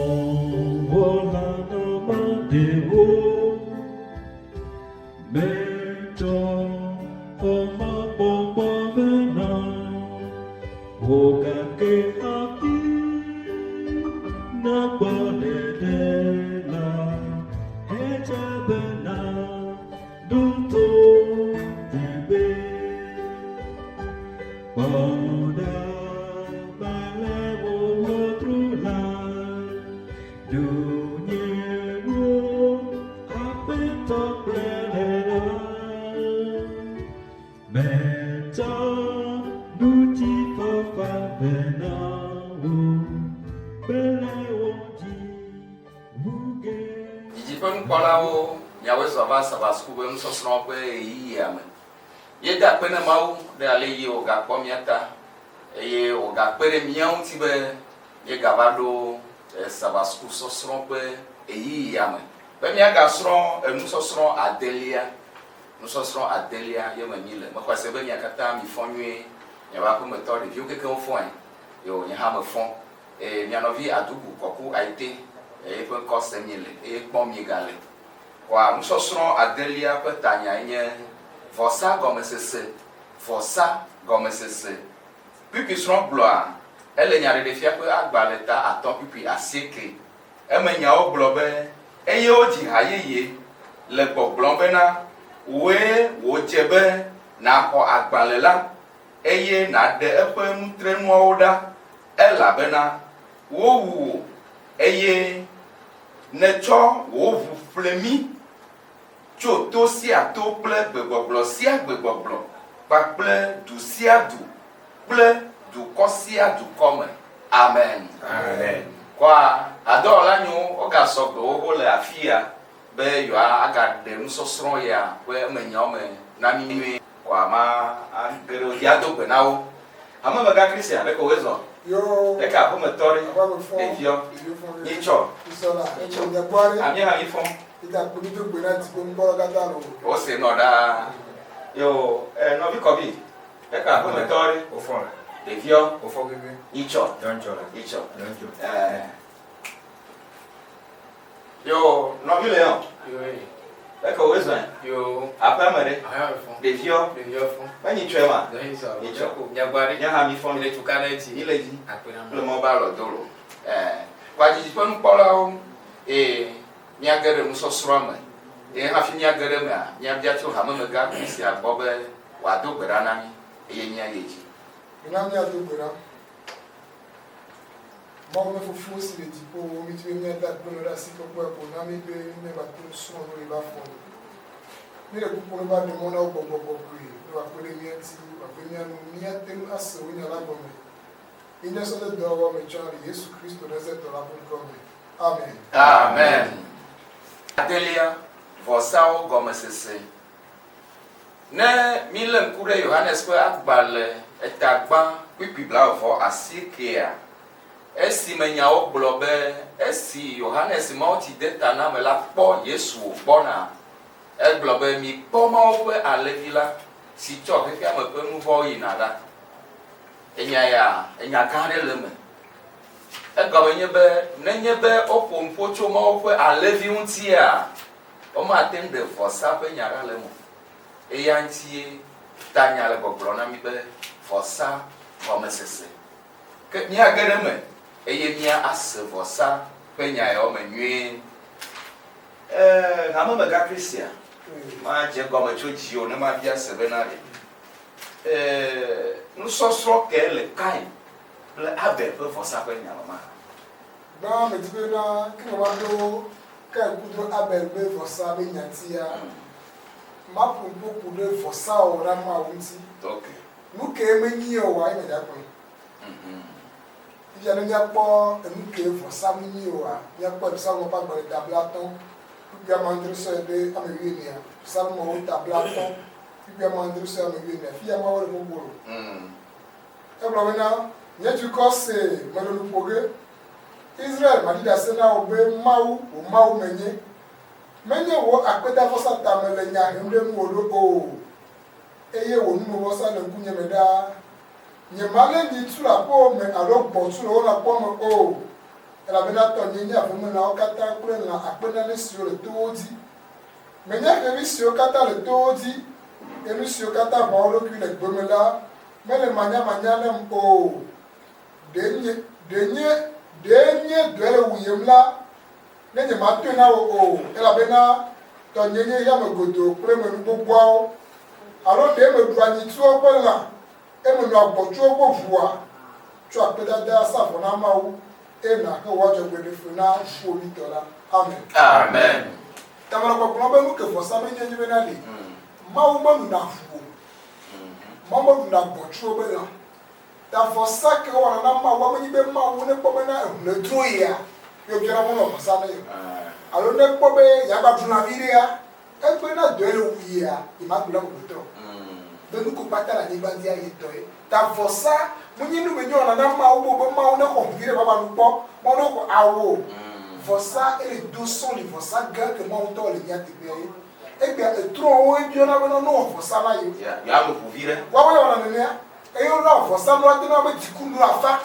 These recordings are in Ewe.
Nuvɔ̃wɔla na maɖewo metsɔ xɔmɔkpɔkpɔ vɛ na wo gake hafi nakpɔ ɖeɖe la, edze be naɖo to tegbee. Kpɔ ɖa mele wò ʋɔtru la, ɖo nye wò Aƒetɔ kple ɖela. Metsɔ ŋutifafa vɛ na wò kple wò dzi ʋu ge. Dzidzi ƒe nukpɔlawo, miawoe zɔ va Sabbath-suku ƒe nusɔsrɔ̃ ƒe ɣeyiɣia me. Míeda akpe na Mawu ɖe aleyi wògakpɔ mía ta eye wògakpe ɖe mía ŋuti be míegava ɖo Sabbath suku sɔsrɔ̃ ƒe ɣeyiɣia me be míagasrɔ̃ enusɔsrɔ̃ adelia. Nusɔsrɔ̃ adelia ye me míle. Mexɔe se be mia katã mifɔ nyuie. Miaƒe aƒemetɔ, ɖeviwo kekeŋ fɔe. Eo, nye hã mefɔ. Eye mia nɔvi Adugu Kɔku Aite eƒe ŋkɔ sem miele eye kpɔm miegale. Kɔa nusɔsrɔ̃ adelia ƒe tanyae nye Vɔsa Gɔmesese, Vɔsa Gɔmesese. Kpukpui srɔ̃ gblɔa, ele Nyaɖeɖefia ƒe agbalẽ ta atɔ̃ kpukpui asieke. Eme nyawo gblɔ be, Eye wodzi ha yeye le gbɔgblɔm bena, Wòe wòdze be nàxɔ agbalẽ la, eye nàɖe eƒe nutrenuawo ɖa, elabena wowu wò, eye Nètsɔ wò ʋu ƒle mí tso to sia to kple gbegbɔgblɔ sia gbegbɔgblɔ kpakple du sia du kple dukɔ sia dukɔ me. Amen. Amen. Kɔa hadɔwɔla nyo wogasɔ gbe wo le afiya be yewoa agaɖe nusɔsrɔ̃ ya ƒe emenyawo me na mí nyuie. Kɔa ma age ɖe wo dzi ado gbe na wo. Hamemegã Christian, ɖeko wòe zɔ? Yoo. Ɖeka aƒemetɔ ɖe, Aƒeme fɔ. ɖeviɔ, Ɖeviwo fɔ ɖe. nyitsɔ, Nyitsɔ la, nyitsɔ. nye gbɔ ɖe. Amía hã mí fɔ. Ita kpo mí do gbe na dziƒo nukpɔlawo katã loo. Wose nɔ ɖaa. Yoo, e, nɔvi kɔbi, ɖeka aƒemetɔ ɖe. Wofɔ la. Ɖeviɔ, Wofɔ kekeŋ. nyitsɔ, Nyitsɔ la. nyitsɔ. Nyitsɔ. Ɛɛ. Yo, nɔvi le yɔ. Yo ye. Eke wo zɔn. Yo. Aƒea me ɖe. Aƒea me fɔ. Ɖeviɔ. Ɖeviɔ fɔ. Menyi tsɔe ma. Menyi tsɔ. Nyi tsɔ. Miagba ɖe. Nye hã mi fɔ. Mi le tuka ɖe dzi. Mi le dzi. Akpe na Kple mɔ ba lɔ do lo. Ɛɛ. Kɔa dzidzi ƒe nukpɔlawo eye míage ɖe nusɔsrɔ̃a me. Eye hafi míage ɖe emea, míabia tso hamemegã Christian gbɔ be wòado gbe ɖa na mí eye míayi edzi. Mina míado gbe ɖa. Mawu mía Fofo si le dziƒowo, mídi be míada akpe nɔ ɖe asi kɔkɔea ko na mí be míava te ŋu srɔ̃ nu le eƒe afɔ nu. Míele kuku ne va ɖe mɔ na wò Gbɔgbɔ Kɔkɔe ne wòakpe ɖe mía ŋuti, wòave mía nu míate ŋu ase wò Nya la gɔme ye míasɔ de dɔwɔwɔ me tsã le Yesu Kristo Nazaretɔ la ƒe ŋkɔ me. Amen. Amen. Adelia, vɔsawo gɔmesese. Ne mílé ŋku ɖe Yohanes ƒe agbalẽ eta gbã kpukpui blaeve asiekea, esime nyawo gblɔ be esi Yohanes Mawutsidetanamela kpɔ Yesu wògbɔna, egblɔ be, Mikpɔ Mawu ƒe Alẽvi la, si tsɔ xexeame ƒe nu vɔ̃wo yina ɖa. Enya ya, enya gã aɖe le eme. Egɔme nye be, nenye be woƒo nuƒo tso Mawu ƒe Alẽvi ŋutia, Womate ŋu ɖe vɔsa ƒe nya ɖa le eme o. Eya ŋutie tanya le gbɔgblɔm na mí be vɔsa gɔmesese. Ke míage ɖe eme eye míase vɔsa ƒe nya yawo me nyuie. Ee, hamemegã Christian, madze egɔme tso dziwò ne mabia se bena ɖe, ee, nusɔsrɔ̃ kae le Kain kple Abel ƒe vɔsa ƒe nya me mahã? Gbã medi bena ke meva ɖo Kain kudo Abel be vɔsa be nyatia, maƒo nuƒo ku ɖe vɔsa wɔwɔ na Mawu ŋuti. Nu kee menyi oa ye medza gblɔ. Fifia ne míakpɔ enu kee vɔsa menyi oa, míakpɔ Psalmo ƒe agbalẽ ta blatɔ̃, kpukpui amãdre sɔe ɖe ame wuienea. Psalmowo ta blatɔ̃, kpukpui amãdre sɔe ame wuienea. Fiya Mawu le ƒoƒo lo. Egblɔ bena, Nye dukɔ see, mele nu ƒo ge. Israel, maɖi ɖase na wò be Mawu, wò Mawu menye. Menye wò akpedavɔsa ta mele nya hem ɖe ŋuwò ɖo o, eye wò numevɔsa le ŋkunye me ɖaa. Nyemalé nyitsu le aƒewò me alo gbɔ̃tsu le wò lãkpɔ me o. Elabena tɔnyee nye avemelãwo katã kple lã akpe nane siwo le towo dzi. Menye xevi siwo katã le towo dzi, eye nu siwo katã ʋã wo ɖokui le gbe me la mele manyamanya nam o. Ɖe nye, ɖe nye, ɖe nye dɔe le wuyem la, ne nyematoe na wò o, elabena tɔnyee nye xexea me godoo kple eme nu gbogboawo. Alo ɖe meɖua nyitsuwo ƒe lã, eye menoa gbɔ̃tsuwo ƒe ʋua? Tsɔ akpedada sa vɔ na Mawu, eye nàxe wò adzɔgbeɖefe na Dziƒoʋĩtɔ la. Amen. Amen. Ta mele gbɔgblɔm be nu ke vɔsa menye nye bena ɖe Mawu menuna ʋu o. Mawu meɖuna gbɔ̃tsuwo be lã o. Ta vɔsa ke wowɔna na Mawua menye be Mawu nekpɔ bena eŋu le dro yea, ye wòbiana be wonɔ vɔsa ne ye o. Alo nekpɔ be yeagba ɖu lã viɖea, egbe na dɔe le wu yea, yemagblɔe na amegbetɔ o. Be nu ko kpata le anyigba dzia, ye tɔe. Ta vɔsa menye nu menye wɔna na Mawu be be Mawu nexɔ ʋu viɖe baba nu kpɔ, Mawu nexɔ awu o. Vɔsa ele do sɔli vɔsa gã ke Mawu ŋutɔ wɔ le mía teƒea ye. Egbea etrɔ̃wo biɔna bena nowɔ vɔsa na yewo. Yewoano ʋu viɖe. Woawoe wɔna nenea. Eye woɖoa vɔsamlɔa te na wo be dziku nu afa.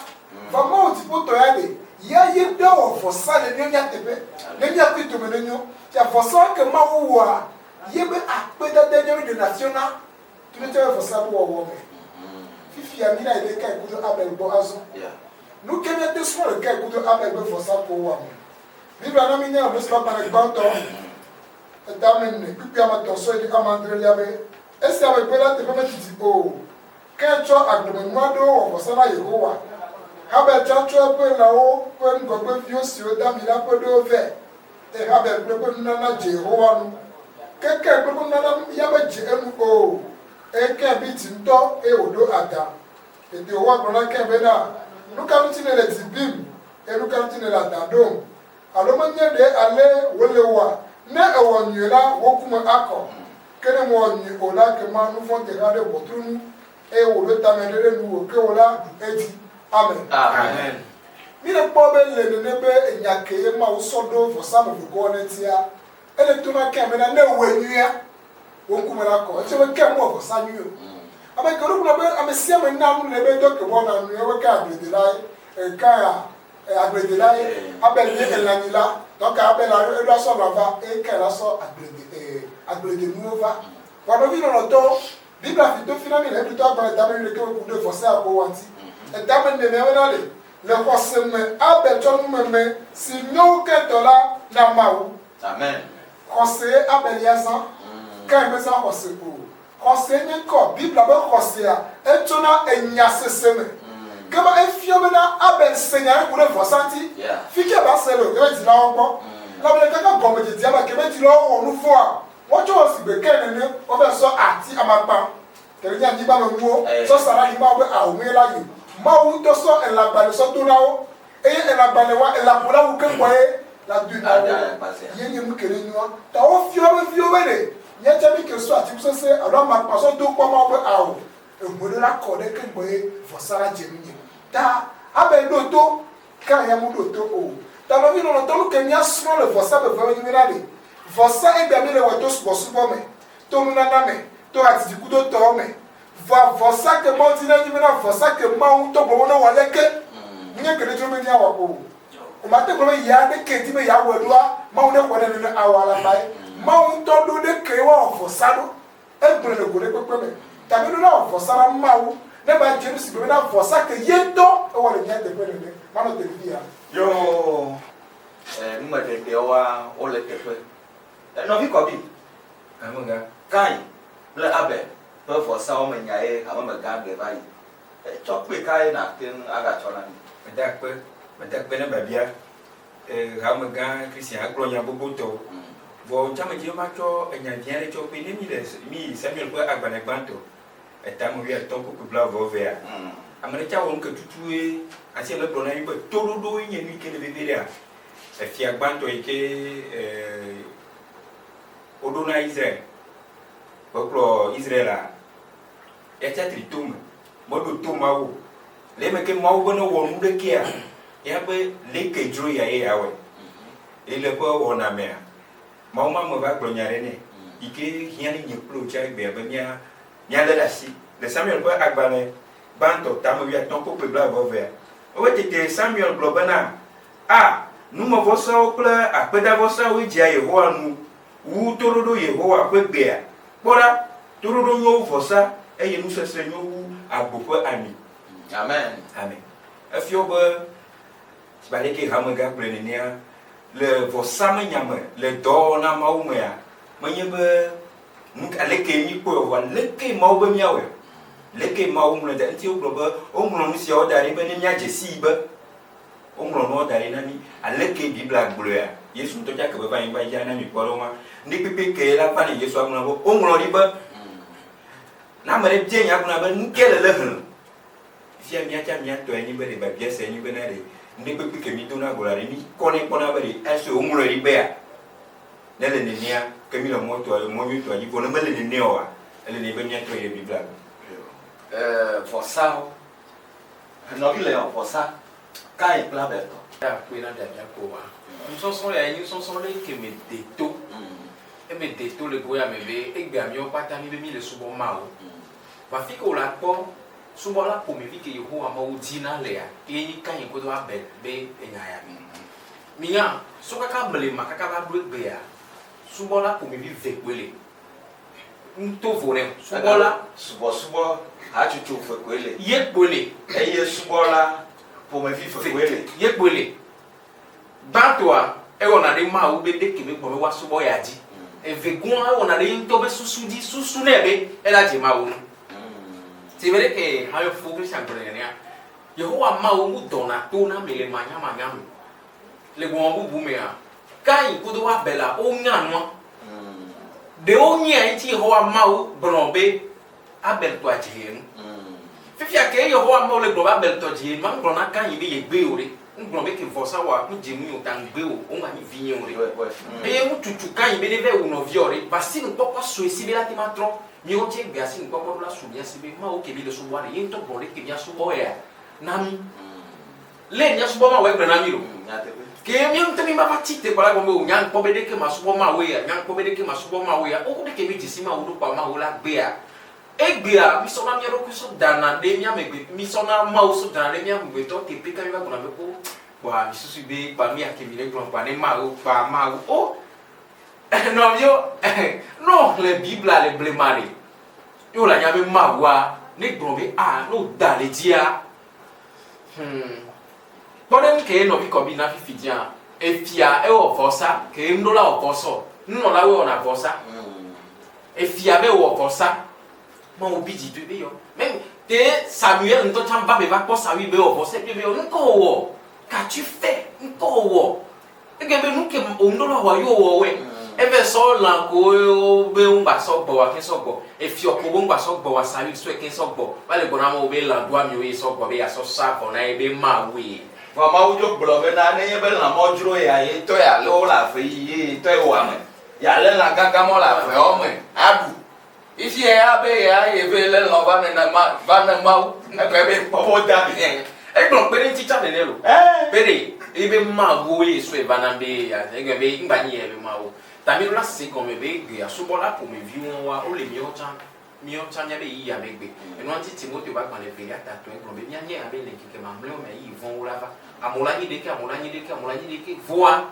Vɔ Mawu dziƒotɔ ya ɖe, ya ye ɖoa wɔ vɔsa le míawo mía teƒe, ne mía kpli dome nenyo. Fia vɔsa ke Mawu wɔa, ye be akpedada míawo ɖena fiɔna to míatsɔ be vɔsa be wɔwɔ me. Fifia mína yi ɖe Kain kudo Abel gbɔ azɔ. Nuke míate srɔ̃ le Kain kudo Abel be vɔsa ko wɔa me? Biblia na mínya le Mose ƒe agbalẽ gbãtɔ eta ame ene kpukpui ame etɔ̃ sɔe ɖe ame adrelia be, Esia megbe la eteƒe medidi o, Kain tsɔ agblemenu aɖewo wɔ vɔsa na Yehowa. Habel tsã tsɔ eƒe lãwo ƒe ŋgɔgbeviwo siwo da ami la ƒe ɖewo vɛ, eye Habel kple eƒe nunana dze Yehowa ŋu. Ke Kain kple eƒe nunana ya medze eŋu o, eye Kain bi dzi ŋutɔ eye wòɖo adã. Tete Yehowa gblɔ na Kain bena, Nu ka ŋuti nèle dzi bim, eye nu ka ŋuti nèle adã ɖom? Alo menye ɖe ale wòle oa? Ne èwɔ nyui la, wò ku me akɔ. Ke ne mewɔ nyui o la, ekema nu vɔ̃ te xa ɖe ʋɔtru nu, eye wòɖo tame ɖe ɖe nuwò, ke wò la, ɖu edzi. Amen. Amen. Míle kpɔ be le nene be enya ke ye Mawu sɔ ɖo vɔsa me vegɔa ne ŋtia, ele to na Kain bena ne ewɔe nyuia, wò ŋkume la kɔ. Efia be Kain mewɔ vɔsa nyui o. Ame geɖewo gblɔ be ame sia ame na nu le ebe dɔ ke wɔna nue, wobe Kain agbledelae, Kain Agbledela ye Abel nye elãnyila. Donc Abel eɖo asɔ lã va eye Kain la sɔ agblede agbledenuwo va. Vɔa nɔvi lɔlɔ̃tɔwo, Biblia fi to fi na mí le Hebritɔwo agbalẽ tame wuiɖekɛ me ku ɖe vɔsa ya ko wa ŋuti. Etame ene mea bena ɖe, le xɔse me Abel tsɔ numeme si nyo wu Kain tɔ la na Mawu. Amen. Xɔse ye Abel ya zã. Kain mezã xɔse o. Xɔsee nye ŋkɔ. Biblia be xɔsea, etsona enya sese me. Ke be efia bena Abel se nya ɖe ku ɖe vɔsa ŋuti. Fike ba se le o, ebe dzilawo gbɔ. Elabena kaka gɔmedzedzea me ke be dzilawo wɔ nuvɔ̃a, woatsɔ wɔ sigbe Kain ene, wova sɔ ati amakpa, ke ɖe nye anyigba me nuwo, sɔ sa ɖe anyi Mawu be ahomee la yi. Mawu ŋutɔ sɔ elãgbalẽ sɔ do na wo. Eye elãgbalẽ wa elãƒo la wu keŋ gbɔ ye la doe na wo. Ye nye nu ke ɖe nyoa. Ta wofia wobe viwo be ɖe míatsa mí ke sɔ atikusese alo amakpa sɔ do kpɔ Mawu be ao, eŋue ɖo la kɔ ɖe keŋ gbɔ ye vɔsa la dze nunye. Ta Abel ɖo to, Kain ya meɖo to o. Ta nɔvi lɔlɔ̃tɔ nu ke míasrɔ̃ le vɔsa veve me nyi bena ɖe vɔsa egbea míele wɔe to subɔsubɔ me, to nunana me, to hadzidzi kudo tɔwo me. Vɔa vɔsa ke Mawu dina nyi bena vɔsa ke Mawu ŋutɔ gblɔ be ne wɔ leke, menye ke ɖe dzro be míawɔ o. Womate gblɔ be yea ɖe ke di be yeawɔe ɖoa, Mawu ne xɔe ɖe nene awɔ alakpa ye. Mawu ŋutɔ ɖo ɖe ke woawɔ vɔsa ɖo. Egblɔe le go ɖe kpekpe me. Ta míɖo la wɔ vɔsa na Mawu ne ba dze nu sigbe bena vɔsa ke ye ŋutɔ ewɔ le mía teƒe nene. Manɔ te fifia. Yoo, numeɖeɖewoa wole teƒe. Nɔvi Kɔbi, Hamemegã. Kain kple Abel ƒe vɔsawo me nyae hamemegã gblɔe va yi. Tsɔ kpee kae nàte ŋu agatsɔ na mí? Meda akpe, meda akpe ne biabia. Hamemegã Christian egblɔ nya gbogbotɔwo. Vɔ ŋtsã medzi be matsɔ enya vi aɖe tsɔ kpee. Ne mí le mí yi Samuel ƒe agbalẽ gbãtɔ etame wuiatɔ̃ kpukpui blaeve vɔ evea, ame ɖe tsã wɔ nu ke tutue asie megblɔ na mí be toɖoɖoe nye nu yi ke le veviɖea. Efia gbãtɔ yi ke woɖo na Israel, wokplɔ Israel-a, ya tsia tri to me, meɖo to Mawu o. Le eme ke Mawu be ne wɔ nu ɖekea, ya be leke dzro ya ye yeawɔe. Ye le eƒe wɔna mea, Mawu ma me va gblɔ nya ɖe nɛ yi ke hiã ne nye kple wò tsia egbea be mía míalé ɖe asi. Le Samuel ƒe agbalẽ gbãtɔ tame wuiatɔ̃ kpukpui blaeve-vɔ evea, wobe tete Samuel gblɔ bena, A! Numevɔsawo kple akpedavɔsawoe dzea Yehowa ŋu wu toɖoɖo Yehowa ƒe gbea. Kpɔ ɖa, toɖoɖo nyo wu vɔsa, eye nusese nyo wu agbo ƒe ami. Amen. Amen. Efia be abe aleke hamegã gblɔe nenea, le vɔsa me nya me, le dɔwɔwɔ na Mawu mea, menye be nu aleke míkpɔe o, vɔa leke Mawu be míawɔe. Leke Mawu ŋlɔe da ŋuti wogblɔ be woŋlɔ nu siawo da ɖi be ne míadze sii be woŋlɔ nuawo da ɖi na mí. Aleke Biblia gblɔea? Yesu ŋutɔ tsã ke be va anyigba dzia na mí kpɔɖeŋua. Ŋɖi kpekpe kee la va ne Yesu agblɔ be woŋlɔ ɖi be ne ame ɖe bia nya gblɔna be nu ke le le xlẽ. Fifia mía tsã mía tɔe nyi be ɖe biabia sia nyi bena ɖe ŋɖe kpekpe ke mí dona go la ɖe mí kɔnɛ kpɔna be ɖe esi woŋlɔe ɖi bea ne le nenea ke mí le mɔ tɔa mɔ nyuitɔa dzi vɔ ne mele nenea oa ele nɛ be míatrɔ yi ɖe Biblia gbɔ. Vɔsawo. Nɔvi le yɔ vɔsa Kain kple Abel tɔ. Ya kpɔe na biabia ko wa. Nusɔsrɔ̃ ya nye nusɔsrɔ̃ ɖe ke me de to. Eme de to le go ya me be egbea míawo kpata mí be mí le subɔ Mawu. Vɔ afi ke wòle akpɔ subɔla ƒomevi ke Yehowa Mawu dina lea, ye nyi Kain kudo Abel be enya ya. Minya, so kaka blema kaka va ɖo egbea, subɔla ƒomevi ve koe le. Nu tovo nɛ o. Subɔla. Subɔsubɔ hatsotso ve koe le. Ye kpoe le. Eye subɔla ƒomevi ve koe le. Ye kpoe le. Gbãtɔa, ewɔna ɖe Mawu be ɖeke be gbɔ be woasubɔ ya dzi. Evegoa, ewɔna ɖe ye ŋutɔ be susu dzi, susu nɛ be ela dze Mawu ŋu. Si be ɖeke Hayofo Christian gblɔe nenea, Yehowa Mawu mu dɔna to na ame le manyamanya me o. Le gɔme bubu mea, Kain kudo Abela wonya nua. Ɖe wonyae ŋuti Yehowa Mawu gblɔ be Abel tɔa dze ye ŋu. Fifia ke Yehowa Mawu le gblɔ be Abel tɔ dze ye ŋu, ŋgblɔ na Kain be yegbee o ɖe. Ŋgblɔ be ke vɔsa wɔa ŋdze ŋunye o ta ŋgbe o, woŋgba nyi vinye o ɖe. Eye ŋututu Kain be neva wu nɔvia o ɖe. Va asinukpɔkpɔ sue si be la te ma trɔ. Míawo tse egbea asinukpɔkpɔ ɖo la su mía si be Mawu ke mí le subɔa ɖe, ye ŋutɔ gblɔ ɖe ke mía subɔ ea na mí. Lé míasubɔ Mawu egblɔ na mí ɖo. Ke mía ŋutɔ mí mava tsi te kpɔ la gɔme o, nya ŋkpɔ be ɖeke masubɔ Mawu ya, nya ŋkpɔ be ɖeke masubɔ Mawu ya. Wo ɖeke mí dzesi Mawu ɖo kpɔa Mawu la gbea. Egbea mí sɔna mía ɖokui sɔ dana ɖe mía megbe, mí sɔna Mawu sɔ dana ɖe mía megbetɔ teƒe ka mí va gblɔna be o kpɔa mí susui be kpɔa nu ya ke mí le gblɔ kpɔa ne Mawu kpɔa Mawu o. Nɔviwo, ne wo xlẽ Biblia le blema ɖe, ye wo le anya be Mawua ne gblɔ be a ne wo da le dzia, Hmm. Kpɔɖeŋu kee nɔvi kɔbi na fifi dzia, efia ewɔ vɔsa, kee ŋɖola wɔ vɔsɔ, nunɔlawoe wɔna vɔsa. Efia be wɔ vɔsa. Mawu bi dzi doe be yɔ. Mɛ ke Samuel ŋutɔ tsã va be va kpɔ Saül be wɔ vɔsa, ebia be yɔ, ŋkɔ wɔ, ka tu fais? Ŋkɔ wɔ. Egbe be nu ke ŋɖola wɔ ye wɔ wɔe. Eve sɔ lã ko be ŋgba sɔ gbɔ wa ke sɔ gbɔ. Efiɔ ko be ŋgba sɔ gbɔ wa Saül sɔe ke sɔ gbɔ. Va le gbɔ na amewo be lã doamiwo ye sɔ gbɔ be ya sɔ sa vɔ na ye be Mawue. Vɔa Mawu dzo gblɔ bena nenye be lã mɔ dzro ya ye tɔ ya lé wo le ave yi ye tɔe wɔ ame ya lé lã gãgã mɔ le aveawo me aɖu. Fifia ya be ya ye be lé lã va ne ma va ne Mawu egbe be kpɔ wo da mi. Egblɔ kpe ɖe ŋuti tsã nene lo. Be ɖe ye be Mawu ye sɔe va na be ya egbe be ŋgba nyi ye be Mawu. Ta mi ɖo la se gɔme be egbea subɔla ƒomeviwo wa wo le míawo tsã míawo tsã míabe ɣeyiɣia me egbe. Enua ŋuti Timoteo be agbalẽ evelia ta etɔ̃e gblɔ be míanye abe le ŋkeke mamlɛawo me ɣeyiɣi vɔ̃wo la va. Amewo la nyi ɖeke, amewo la nyi ɖeke, amewo la nyi ɖeke. Vɔa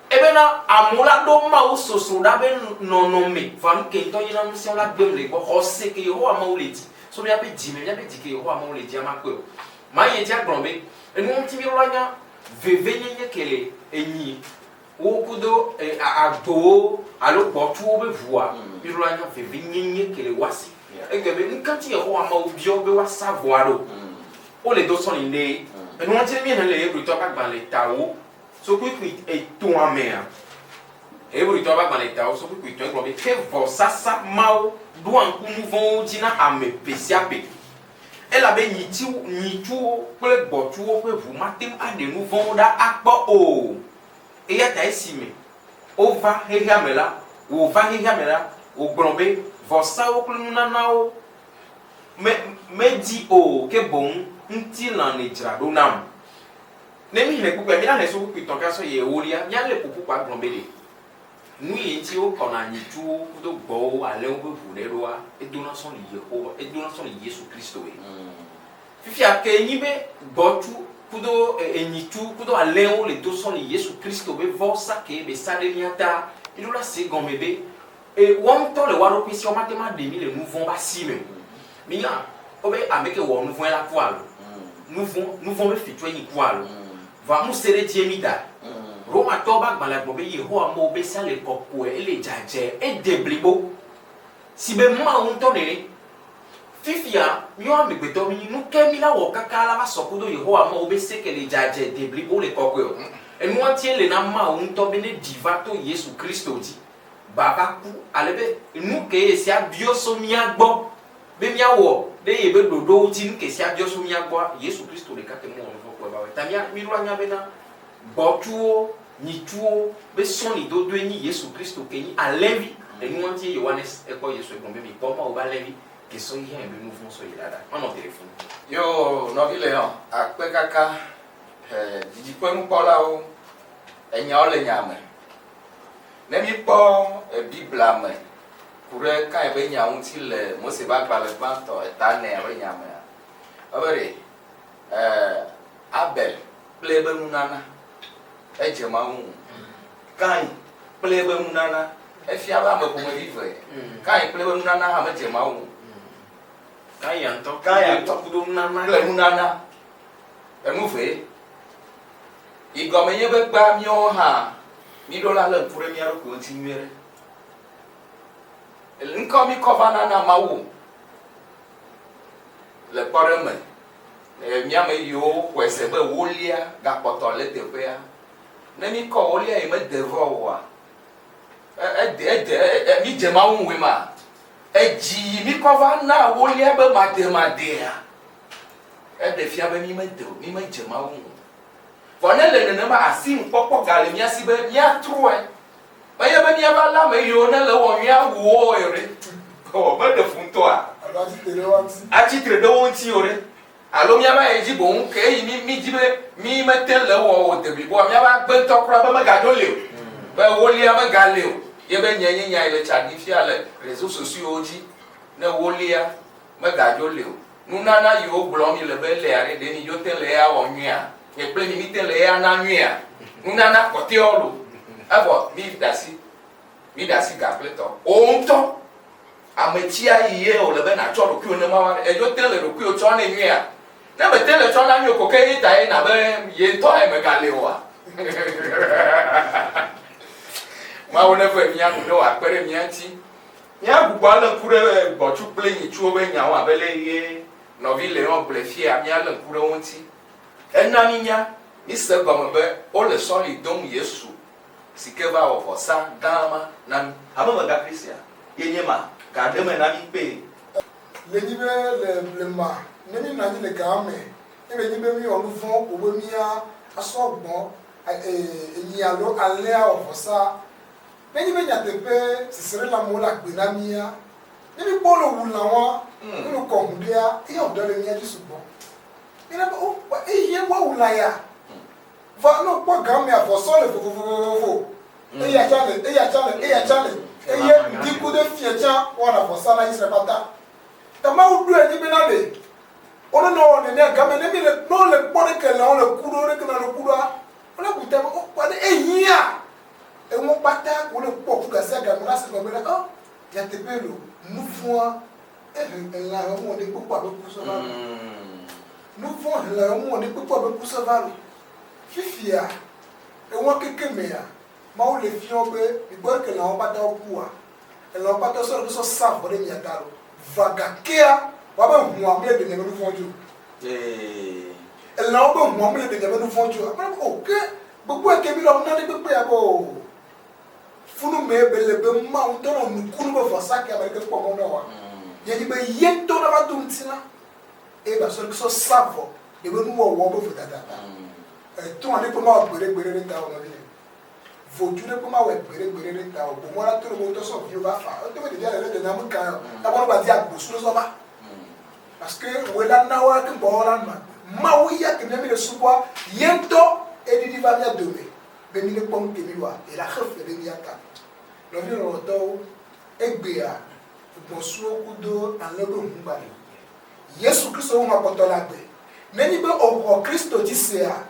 Ebena amewo la ɖo Mawu sosroɖa be nɔnɔme, vɔa nuke ŋutɔ nye na ŋusẽ la gbem le gbɔ. Xɔse ke Yehowa Mawu le dzi, so míaƒe dzi me, míaƒe dzi ke Yehowa Mawu le dzia makpɔe o. Mayi edzi agblɔ be, Enuwo ŋuti míɖo la nya vevenyenye ke le enyi wo kudo agbowo alo gbɔtsuwo be ʋua, míɖo la nya vevenyenye ke le woasi. Egbe be, Nuka ŋuti Yehowa Mawu biɔ be woasa vɔa ɖo? Wole do sɔli ɖe. Enuwo ŋuti míexlẽ le Hebritɔwo ƒe agbalẽ tawo. So kpukpui etɔ̃a mea, Hebritɔwo ƒe agbalẽ etawo so kpukpui etɔ̃ egblɔ be, Ke vɔsasa mawo ɖoa ŋku nu vɔ̃wo dzi na ame ƒe sia ƒe, elabe nyitsuwo kple gbɔ̃tsuwo ƒe ʋu mate ŋu aɖe nu vɔ̃wo ɖa akpɔ o. Eya ta esime wova xexea me la, wòva xexea me la, wògblɔ be, Vɔsawo kple nunanawo me, medi o, ke boŋ ŋutilã nèdzra ɖo nam. Ne míxlẽ kpukpuia, míaxlẽ so kpukpui tɔ̃ kaka sɔyi ewolia, míalé ƒoƒu kpo agblɔ be ɖe nu yi ŋuti wokɔna nyitsuwo kudo gbɔ̃wo alẽwo ƒe ʋu ɖe ɖoa, edona sɔ li Yehowa, edona sɔ li Yesu Kristo ye. Fifia ke nyi be gbɔ̃tsu kudo enyitsu kudo alẽwo le do sɔli Yesu Kristo be vɔsa ke be sa ɖe mía ta. Míɖo la se gɔme be e woa ŋutɔ le woa ɖokui si womate ŋu aɖe mí le nu vɔ̃ be asi me o. Mínya wobe ame ke wɔ nu vɔ̃e la ku alo nu vɔ̃ nu vɔ̃ be fitsɔe nyi ku alo. Vɔa ŋusẽ ɖe dzie mída. Romatɔwo be agbalẽa gblɔ be Yehowa Mawu be sea le kɔkɔe, ele dzadzɛ, ede blibo si be Mawu ŋutɔ nene. Fifia, míwo amegbetɔ mí, nuke mí la wɔ kaka la va sɔ kudo Yehowa Mawu be se ke le dzadzɛ, deblibo le kɔkɔe o. Enua ŋutie le na Mawu ŋutɔ be ne ɖi va to Yesu Kristo dzi ba va ku ale be nuke esia biɔ so mía gbɔ be míawɔ ɖe yebe ɖoɖowo dzi, nuke esia biɔ so mía gbɔa, Yesu Kristo ɖeka ke mewɔ nuvɔ̃ kpɔe va wɔe. Ta mía, míɖo anya bena gbɔtsuwo, nyitsuwo be sɔli dodoe nyi Yesu Kristo ke nyi alẽvi. Enua ŋutie Yohanes ekpɔ Yesu egblɔ be, Mikpɔ Mawu be alẽvi ke sɔ yi hã be nuvɔ̃ sɔ yi la ɖa. Manɔ te ɖe fũ. Yoo, nɔvi Leon, akpe kaka. He didiƒenukpɔlawo, enyawo le nya me. Ne míkpɔ Biblia me ku ɖe Kain ƒe nya ŋuti le Mose ƒe agbalẽ gbãtɔ eta enea ƒe nya mea, ebe ɖe Abel kple eƒe nunana edze Mawu ŋu. Kain kple eƒe nunana efia be ame ƒomevi ve. Kain kple eƒe nunana hã medze Mawu ŋu. Kain ya ŋutɔ Kain ŋutɔ kudo nunana kple nunana enu vee. Yi gɔme nye be gbea míawo hã míɖo la lé ŋku ɖe mía ɖokuiwo ŋuti nyuie ɖe. Ŋkɔ míkɔ va nana Mawu le kpɔɖeŋu me, mía ame yiwo xɔe se be wolia gakpɔtɔ le teƒea. Ne míkɔ wolia yi mede vɔ oa, ede, ede, mídze Mawu ŋue ma. Edzi yi míkɔ va na wolia be mademadea, eɖe fia be mímede o, mímedze Mawu ŋu o. Vɔ ne le nenema, asinukpɔkpɔ gale mía si be míatrɔe. Menye be míava lé ame yiwo ne le ewɔ nyuie awu wo o ɖe. Ɔ, meɖe fu ŋutɔa? Alo atsi tre ɖe wo ŋuti. Atsi tre ɖe wo ŋuti o ɖe. Alo míava yi edzi boŋ ke eyi mí mídi be mí mete ŋu le ewɔ o debliboa, míava gbe ŋutɔ kura be megaɖo li o, be wolia megali o. Ye be nye nye nya yi le tsa ɖim fia le réseaux sociaux dzi, ne wolia megadzo li o. Nunana yiwo gblɔm mi le be elea ɖe, ɖe mi dzo te le eya wɔ nyuia? Nye kple mi mi te le eya na nyuia? Nunana kpɔtɛwo lo. Evɔ mi ɖe asi, mi ɖe asi gaƒletɔ. Wò ŋutɔ, ame tsia yi ye wòle be nàtsɔ ɖokuiwò ne Mawu aɖe. Edzo te le ɖokuiwò tsɔ nɛ nyuia? Ne mete le tsɔ na nyuie o ko ke ye ta ye na be ye ŋutɔ hã mègali oa? Mawu neve mía nu ne wòakpe ɖe mía ŋuti. Míagbugbɔ alé ŋku ɖe gbɔ̃tsu kple nyitsuwo ƒe nyawo abe ale ye nɔvi Leon gblɔe fia, míalé ŋku ɖe wo ŋuti. Ena mínya, míse egɔme be wole sɔli dom Yesu si ke va wɔ vɔsa gã ma na mí. Hamemegã Christian ye nye ma gaɖe eme na mí kpee. Le nyi be le blema ne mí nɔ anyi le gama me, ne be nyi be mí wɔ nuvɔ̃ ko be mía asɔ gbɔ̃ enyi alo alẽa wɔ vɔsa. Nenye be nyateƒe seselelãmewo le agbe na mía, ne míkpɔ wole wu lã woa, ne wole kɔ hũ ɖea, eya ŋu ɖe le mía dzi sugbɔ. Míena be, o, ehiã be woawu lã ya. Vɔa ne wokpɔ gamea, vɔsɔ le vovovovovo. Eya tsã le, eya tsã le, eya tsã le. Eye ŋdi kudo fiẽ tsã woawɔna vɔsa na Israel kpata. Ta Mawu ɖoe anyi bena ɖe wonenɔ wɔ nenea game ne míle, ne wole kpɔ ɖeke lãwo le ku ɖo, ɖeke lãwo le ku ɖoa, wole bu ta be, o, kpɔ ɖe ehiã. Eŋɔ kpata wole kpɔ ku gasiagame la se gɔme bena, ɔ, nyateƒee lo, nuvɔ̃a ehe elã he ŋu ɖe kpekpe abe ku sɔ va lo. Nuvɔ̃ he lã he ŋu ɖe kpekpe abe ku sɔ va lo. Fifia, eŋɔ keke mea, Mawu le fiɔ be, mikpɔ ɖeke lãwo kpata wo kua, elãwo kpata sɔ ɖe sɔ sa vɔ ɖe mia ta lo. Va gakea, woabe hũa mele ɖe miabe nuvɔ̃ dzi o. Elãwo be hũa mele ɖe miabe nuvɔ̃ dzi o. Ame ɖe be, o, ke Gbogbo eke mi lɔ nane kpekpe ya be o. Funu me be le be Mawu ŋutɔ nɔ nukunu be vɔsa ke ame ɖeke kpɔ mɔ nɔ wa. Ye nyi be ye ŋutɔ nava do ŋutilã eye ba sɔ ɖe sɔ sa vɔ ɖe be nuwɔwɔ be vodada ta. Etrɔ̃ ɖe kpe mawɔ gbeɖe gbeɖe ɖe ta o nɔvinye. Vodzu ɖe kpe mawɔe gbeɖe gbeɖe ɖe ta o. Bomɔ la to ɖe be wotɔ sɔ viwo va fa. Eto be ɖevia le ɖe dɔ nya me kan o. Tabɔ no ba di agbosu ɖe sɔ va. Parce que wòe la na woa keŋ gbɔ la nɔ agbe. Mawu ya ke mía mi le subɔa, ye ŋutɔ eɖiɖi va mía dome be mi ne kpɔ nu ke mi wɔa, ye la xe fe ɖe mía ta. Nɔvi lɔlɔ̃tɔwo, egbea gbɔ̃suwo kudo alẽ be ʋu gba li. Yesu Kristo ƒe ʋua kpɔtɔ le agbe. Nenye be wòxɔ Kristo dzi sea,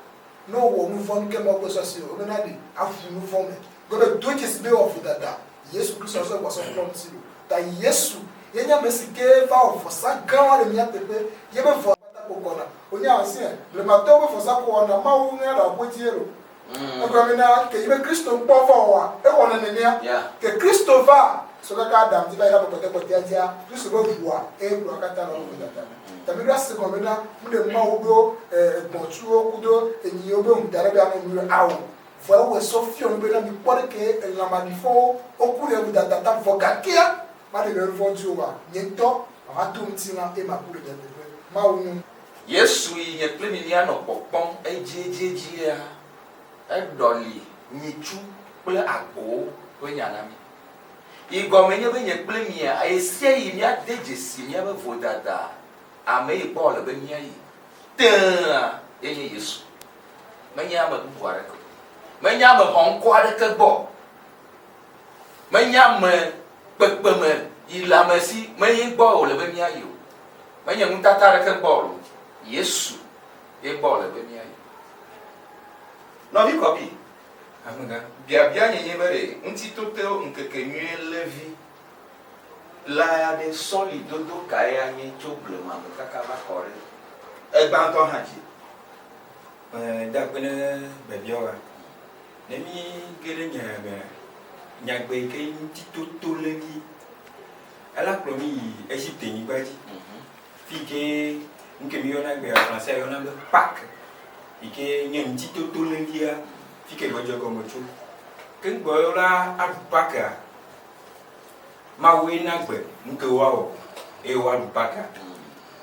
ne wòwɔ nu vɔ̃, nu ke Mawu gbɔsɔ asi o, wobena ɖe aʋu nu vɔ̃ me. Gɔme do dzesi be ewɔ vodada. Yesu Kristo asɔ egbɔ asɔ klɔ ŋuti o. Ta Yesu ye nye ame si ke va wɔ vɔsa gã wa ɖe mía teƒe. Ye be vɔ kpata ko kɔna. Wonya asia, blematɔwo be vɔsa ko wɔna Mawu ŋea ɖe aƒe dzi elo. Egɔme na ke yi be Kristo kpɔ vɔ oa, ewɔna nenea. Ke Kristo va, so kaka Adam dzi va yi ɖe ame kpɔtɛkpɔtɛa dzia, Kristo be ʋua eye kplɔa katã le woƒe vodada me. Ta míɖo ase gɔme bena nuɖe Mawu ɖo gbɔ̃tsuwo kudo enyiwo be ŋu da ɖe be anɔ nu ɖe ao. Vɔ ewɔe sɔ fiɔ nu bena mikpɔ ɖeke elã maɖifɔwo woku ɖe vodada ta vɔ gakea maɖe le nuvɔ̃ dzi oa, nye ŋutɔ mava to ŋutilã eye maku ɖe mia teƒe. Mawu nyo. Yesu yi nye kple mi míanɔ kpɔkpɔm edziedziedzia, eɖɔli nyitsu kple agbowo ƒe nya na mí. Yi gɔmee nye be nye kple mia, ɣesiaɣi míade dzesi míaƒe vodada, ame yi gbɔ wòle be míayi tẽa ye nye Yesu. Menye ame bubu aɖeke o. Menye ame xɔŋkɔ aɖeke gbɔ o. Menye ame kpekpeme yi le ame si menye gbɔ wòle be míayi o. Menye nutata aɖeke gbɔ o. Yesu ye gbɔ wòle be míayi. Nɔvi Kɔbi, amegã, biabia nye nye be ɖe Ŋutitoto ŋkekenyuie Levi la ya ɖe sɔli dodo kae anye tso blema me kaka va kɔ ɖe egbãtɔ hã dzi? Meda akpe ne biabia wa. Ne mí ge ɖe nya ya mea, nyagbe yi ke Ŋutitoto Levi ela kplɔ mí yi Egipte nyigba dzi. Fi yi ke nu ke míyɔna egbea Français yɔna be Pâques yi ke nye Ŋutitoto Levia fi ke gbɔdze gɔme tso. Ke ŋgbɔ la aɖu Pâques-a, Mawue na gbe nu ke woawɔ eye woaɖu Pâques-a.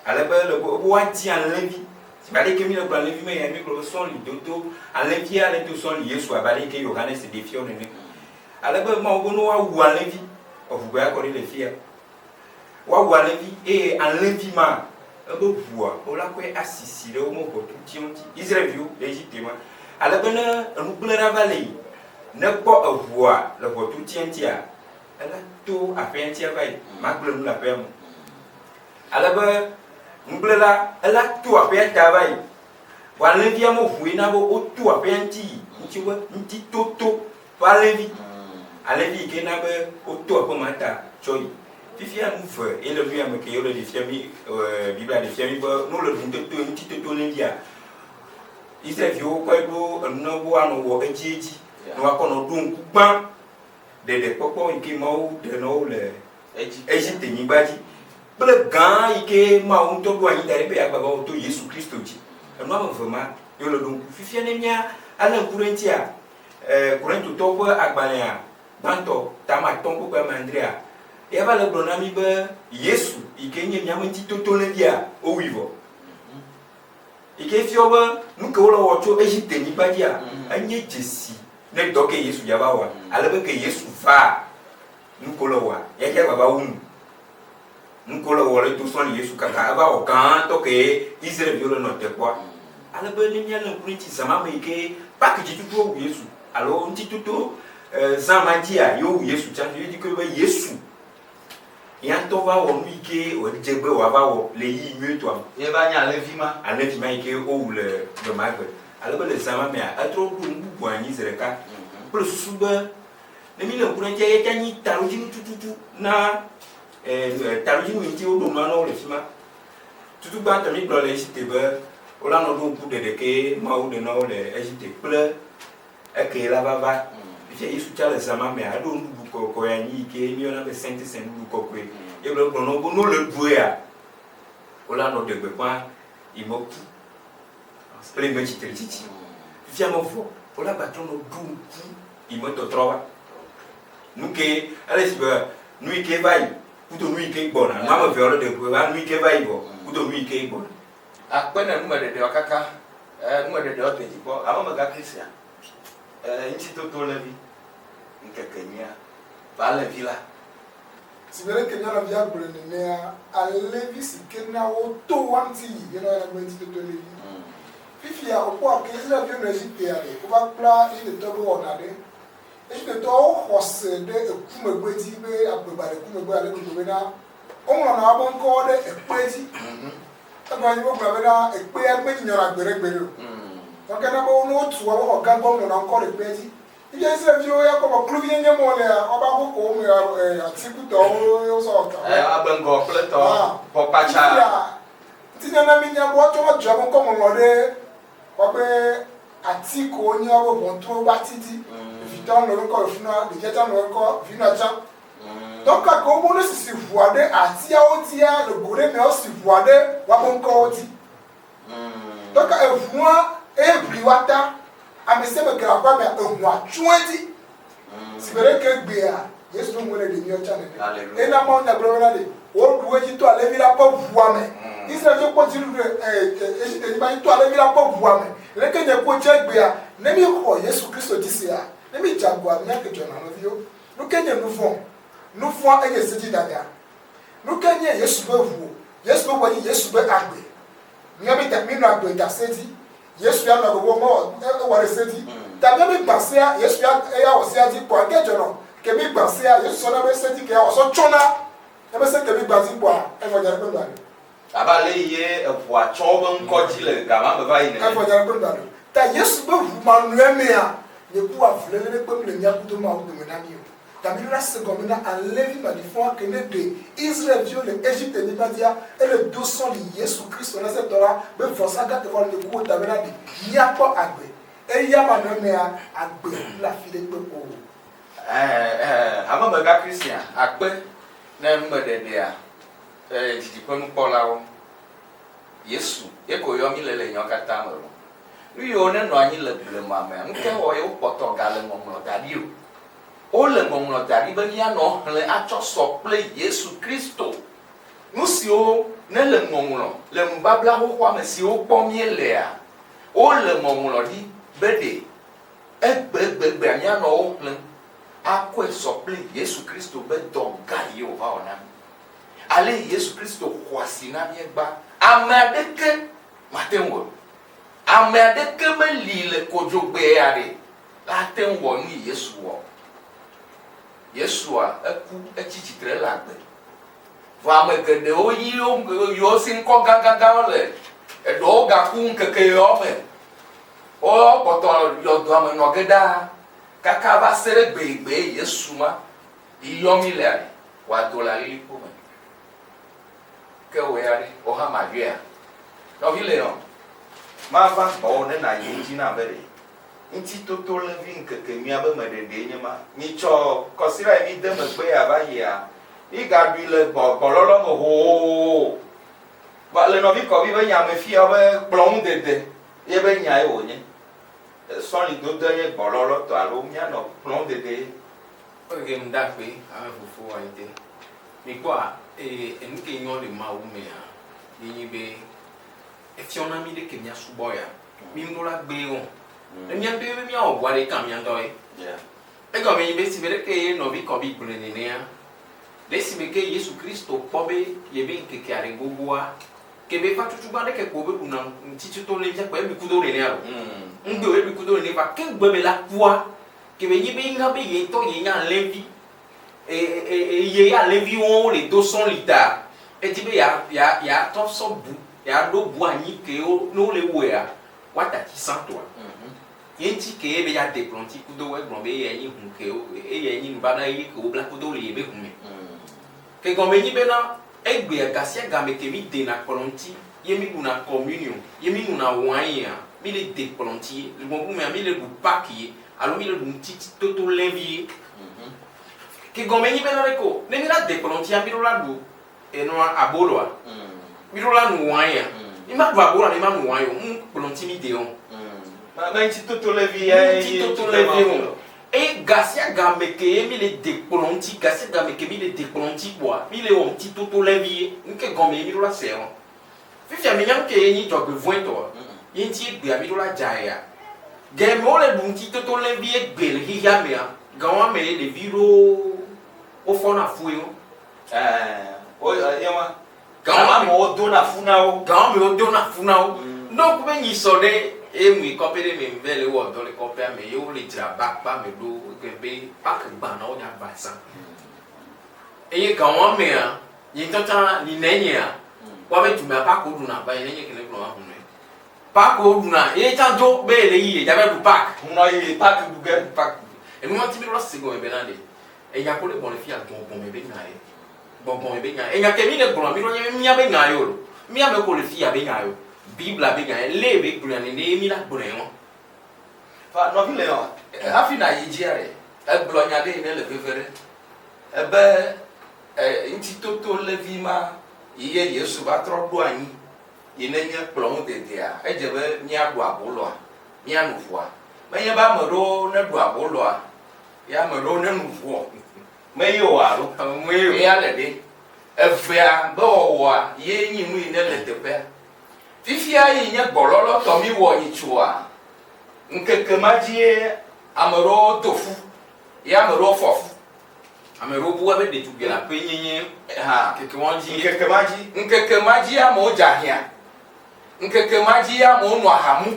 Ale be ele be woadi alẽvi. Abe ale ke míle gblɔ alẽvi me ya, mígblɔ be sɔli dodo alẽvia le do sɔli Yesu abe ale ke Yohanes ɖe fiɔ nene. Ale be Mawu be ne woawu alẽvi, eʋu gbe akɔ ɖi le fia. Woawu alẽvi eye alẽvi ma ebe ʋua wola kɔe asisi ɖe woƒe ʋɔtrutia ŋuti. Israelviwo le Egipte ma. Ale be ne enugblẽla va le yi, ne kpɔ eʋua le ʋɔtrutia ŋutia, ela to aƒea ŋuti ava yi, magblẽ nu le aƒea me o. Ale be nugblẽla ela to aƒea ta va yi. Vɔ alẽvia me ʋue na be woto aƒea ŋuti yi ŋuti be ŋutitoto ƒe alẽvi. Alẽvi yi ke na be woto aƒe ma ta tsɔ yi. Fifia nu ve ye le nu ya me ke wole ɖe fia mí, Biblia ɖe fia mí be ne wole ɖu ŋutitoto, ŋutitoto lẽvia, Israelviwo kɔe ɖo enu na wo be woanɔ wɔ edziedzi ne woakɔ nɔ ɖo ŋku gbã ɖeɖekpɔkpɔ yi ke Mawu ɖe na wo le Egipte nyigba dzi kple gã yi ke Mawu ŋutɔ ɖo anyi da ɖi be yeagbava wɔ to Yesu Kristo dzi. Enu ame eve ma ye wole ɖo ŋku. Fifia ne mía alé ŋku ɖe eŋutia, Korintotɔwo ƒe agbalẽa gbãtɔ tame atɔ̃ kpukpui ame adrea, ya va le egblɔ na mí be Yesu yi ke nye míaƒe ŋutitotolẽvia, wowui vɔ. Yi ke fiɔ be nu ke wole wɔ tso Egipte nyigba dzia, enye dzesi ne dɔ ke Yesu ya va wɔa. Ale be ke Yesu va nu ke wole wɔa, ya dze agbagba wu nu. Nu ke wole wɔ le do sɔli Yesu kaka eva wɔ gãtɔ ke Israelviwo le nɔ te kpɔa. Ale be ne míalé ŋku ɖe eŋuti zã ma me yi ke Paki dzi tutu wowu Yesu alo ŋutitoto zã ma dzia ye wowu Yesu tsã. Míedi koe be Yesu ya ŋutɔ va wɔ nu yi ke wòdze be wòava wɔ le ɣeyiɣi nyuitɔa me. Ye va nye alẽvi ma. Alẽvi ma yi ke wowu le gbe ma gbe. Ale be le zã ma mea, etrɔ ɖo nu bubu anyi zi ɖeka kple susu be ne mílé ŋku ɖe eŋutia, eya ta nyi taɖodzinu tututu na taɖodzinu yi ŋuti woɖo nua na wo le fi ma. Tutu gbãtɔ mígblɔ le Egipte be wola nɔ ɖo ŋku ɖeɖeke Mawu ɖe na wo le Egipte kple eke la va va. Fifia Yesu tsa le zã ma mea, eɖo nuɖuɖu kɔkɔe anyi yi ke míeyɔna be Sainte Cène, nuɖuɖu kɔkɔe. Ye gblɔ gblɔ na wo be ne wole ɖuea, wola nɔ ɖe gbeƒã yi me ku kple yi me tsitretsitsi. Fifia me vɔ, wola gbatrɔ nɔ ɖo ŋku yi me tɔtrɔ va. Nu ke ele si be nu yi ke va yi kudo nu yi ke gbɔna. Nu ame eveawo ɖe ɖe va nu yi ke va yi vɔ kudo nu yi ke gbɔna. Akpe ne numeɖeɖeawo kaka. E, numeɖeɖeawo de dzi gbɔ. Hamemegã Christian, e, ŋutitoto levi, ŋkeke nyuia, va levi la. Si be leke mía nɔvia gblɔe nenea, alẽvi si ke na woto woa ŋuti yi ye nɔyɔna be ŋutitoto levi. Fifia wokpɔa ke Israelviwo nɔ Egiptea ɖe, wova kpla Egiptetɔwo be wɔna ɖe. Egiptetɔwo xɔ se ɖe eku megbe dzi be agbe gba le ku megbe ale gbegbe bena woŋlɔna woƒe ŋkɔwo ɖe ekpe dzi. Egɔme nyi be wogblɔ bena ekpea menyi nyɔna gbeɖegbeɖe o. Donc ena be wo ne wotu woabe xɔ gã gbɔ ŋlɔna ŋkɔ ɖe kpea dzi. Fifia Israelviwo ya kpɔ be kluvinyenye me wolea, woabe axoxowo me atikutɔwo ye wosɔ wɔ gawoe. Abe ŋgɔ kple tɔ, Ah. xɔ kpatsa. Fifia ŋutinya na mínya be woatsɔ va dua be ŋkɔ ŋɔŋlɔ ɖe woabe ati kewo nye woabe ʋɔtruwo ƒe ati dzi. Vitɔ ŋlɔ eƒe ŋkɔ le funua, ɖevia tsã ŋlɔ eƒe ŋkɔ, vinɔa tsã. Donc ke wobe ne sisi ʋua ɖe atiawo dzia le go ɖe mea wosi ʋua ɖe woabe ŋkɔwo dzi. Donc eʋua eye ʋli woa ta. Ame sia ame ke le aƒea mea eʋua tsɔe dzi. Si be ɖeke egbea Yesu ƒe ʋue le ɖe míawo tsã nene. Alléluia. Ena Mawu nya gblɔ bena ɖe woɖu edzi to alẽvi la ƒe ʋua me. Israelviwo kpɔ dziɖuɖu le Egipte nyigba dzi to alẽvi la ƒe ʋua me. Leke nye ku dze egbea ne míxɔ Yesu Kristo dzi sea, ne mídze agɔa míake dzɔna nɔviwo. Nu ke nye nuvɔ̃? Nuvɔ̃a enye sedzidada. Nu ke nye Yesu ƒe ʋu? Yesu ƒe ʋua nye Yesu ƒe agbe. Mía mi da, mi nɔ agbe da se dzi. Yesu ya nɔ agbe vɔ mewɔ, ewɔ ɖe se dzi. Ta mía mi gbã sea, Yesu ya eya wɔ sea dzi kpɔa ŋke dzɔnɔ. Ke mi gbã sea, Yesu sɔ na be se dzi ke ya wɔ sɔ tsɔna ebe se ke mi gbã dzi kpɔa evɔ dza ɖe kpe ŋgba ɖo. Abe ale yi eʋua tsɔ wobe ŋkɔ dzi le gama me va yi nene. Evɔ dza ɖe kpe ŋgba ɖo. Ta Yesu be ʋu manɔe mea, nye ku avulele ɖe kpe mele mía kudo Mawu dome na mí o. Ta mi ɖo la se gɔme na alẽvi maɖifɔa ke ne ɖe Israelviwo le Egipte nyigba dzia, ele do sɔ li Yesu Kristo Nazaretɔ la be vɔsa gã teƒe alo nye kuwo ta bena ɖe míakpɔ agbe. Eya manɔe mea, agbe mele afi ɖe kpe o. Hamemegã Christian, akpe ne numeɖeɖea didiƒenukpɔlawo. Yesu ye ko yɔ mí le le nyawo katã me o. Nu yiwo nenɔ anyi le blema mea, nu ke wɔ ye wokpɔtɔ gale ŋɔŋlɔ da ɖi o. Wole ŋɔŋlɔ da ɖi be míanɔ xlẽ atsɔ sɔ kple Yesu Kristo. Nu siwo nele ŋɔŋlɔ le nubabla xoxoa me siwo kpɔm míelea, wole ŋɔŋlɔ ɖi be ɖe egbegbegbea míanɔ wo xlẽm akɔe sɔ kple Yesu Kristo be dɔ gã yi wòva wɔ na mí. Ale Yesu Kristo xɔ asi na mí egbea. Ame aɖeke mate ŋu o. Ame aɖeke meli le kodzogbea ɖe ate ŋu wɔ nu yi Yesu wɔ. Yesua eku etsi tsitre ele agbe. Vɔ ame geɖewo yi yiwo si ŋkɔ gãgãgãwo le eɖewo gaku ŋkeke yawo me. Wokpɔtɔ yɔdoa me nɔ ge ɖaa kaka va se ɖe gbegbe Yesu ma yi yɔ mí lea wòado le alilikpo me. Ke wò ya ɖe, wò hã màyɔea? Nɔvi Leon, mava gbɔwò ne nàyi edzi nam be ɖe Ŋutitotolevi ŋkekenyuia be meɖeɖee nye ma. Mitsɔ kɔsiɖa yi mide megbe ya va yia, mígaɖui le gbɔlɔlɔ me hoo. Va le nɔvi kɔvi be nya me fia be kplɔŋudede ye be nyae wònye. Sɔlidodoe nye gbɔlɔlɔ tɔ alo míanɔ kplɔŋudede. Ege ŋdakpe ame fofo anyite. Mikpɔa, enu ke nyɔ le Mawu mea, ye nyi be efiɔna mí ɖeke míasubɔ ya. Mi ŋɖo la gbe o. Ne mía ŋutɔ be míawɔ ʋua ɖeka mía ŋutɔ ye. Egɔme nyi be esime ɖeke ye nɔvi kɔbi gblɔe nenea, le esime ke Yesu Kristo kpɔ be yebe ŋkekea ɖe gogoa, ke be va tutugbã ɖeke ko be ɖuna ŋutitoto le via kpɔ eɖui kudo nenea lo. Ŋgbe o eɖui kudo nene va ke ŋgbe be la kua, ke be nyi be ŋa be ye ŋutɔ ye nye alẽvi, eye ye alẽviwo le do sɔ̃ li ta, edi be ya ya ya trɔ sɔ bu, ya ɖo bu anyi ke wo ne wole wɔea, woata tsi sãtoa. Ye ŋuti ke ye be ya de kplɔ ŋuti kudo wo, egblɔ be eyae nyi ʋu ke wo, eyae nyi nubabla ɣi ke wobla kudo wo le yebe ʋu me. Ke gɔme nyi bena egbea gasiagame ke mi dena kplɔ ŋuti ye mi ɖuna communion ye mi nuna wine a, mi le de kplɔ ŋuti ye. Le gbɔgbɔ mea, mi le ɖu Pâque ye alo mi le ɖu ŋutitoto lẽvi ye. Ke gɔme nyi bena ɖeke o, ne mi la de kplɔ ŋutia, mi ɖo la ɖu enua aboloa, mi ɖo la nu wine a. Mi ma ɖu aboloa, mi ma nu wine o, ŋu kplɔ ŋuti mi de o. Me ŋutitoto lẽvi ya ye Ŋutitoto lẽvi o. Eye gasiagame ke ye mi le de kplɔ ŋuti, gasiagame ke mi le de kplɔ ŋuti kpoa, mi le wɔ ŋutitoto lẽvi ye. Nuke gɔme ye mi ɖo la se o. Fifia mi nya nuke ye nyi dzɔgbevɔ̃etɔa, ye ŋuti egbea mi ɖo la dza ya. Gɛme wole ɖu ŋutitoto lẽvi egbe le xexea mea, gawoa me ye ɖevi ɖewo wofɔna fue wo. Wo ye ma. Gawoa me wodona fu na wo. Gawoa me wodona fu na wo. Ne woku be nyi sɔ ɖe emu yi kɔƒe ɖe me vɛ le wɔ dɔ le kɔƒea me ye wole dzra bakpa me ɖo ke be pak gbã na wo nya va zã. Eye gawoa mea, nye ŋutɔ tsã li ne nyea, Woabe dumea Pâques wo ɖuna ba yi ne nye ke ne gblɔ ma hunɔe. Pâques wo ɖuna ye tsã dzo be yele yi yedza va ɖu Pâques. Hunɔ yi Pâques ɖu ge. Pâques ɖu. Enu ma ŋuti mi ɖo la se gɔme bena ɖe enya ko le gbɔ le fiya gbɔgbɔme be nya ye. Gbɔgbɔme be nya ye. Enya ke mi le gblɔa mi ɖo nye be mía be nya ye o lo. Mía me ko le fiya be nya ye o. Biblia be nya ye. Lé be gblɔea nene ye mi la gblɔe wɔn. Va nɔvi le yɔ hafi na yi dzia ɖe egblɔ nya ɖe yi ne le veve ɖe. Ebe e ŋutitoto levi ma yi ye Yesu va trɔ ɖo anyi yi ne nye kplɔ̃ ŋu dedea edze be míaɖu aboloa, míanu ʋua. Menye be ame ɖewo ne ɖu aboloa ye ame ɖewo ne nu ʋuɔ. Meye o alo? Meye o. Eya le ɖe. Evea be wɔwɔa ye nyi nu yi ne le teƒea. Fifia yi nye gbɔlɔlɔ tɔ mi wɔ nyitsoa ŋkeke ma dzie ame ɖewo do fu ye ame ɖewo fɔ fu. Ame ɖewo bu woabe ɖetugbui le aƒe nyenye Hã. ŋkeke ma dzi. Ŋkeke ma dzi. Ŋkeke ma dzi amewo dze ahiã. Ŋkeke ma dzi amewo nɔ aha mu.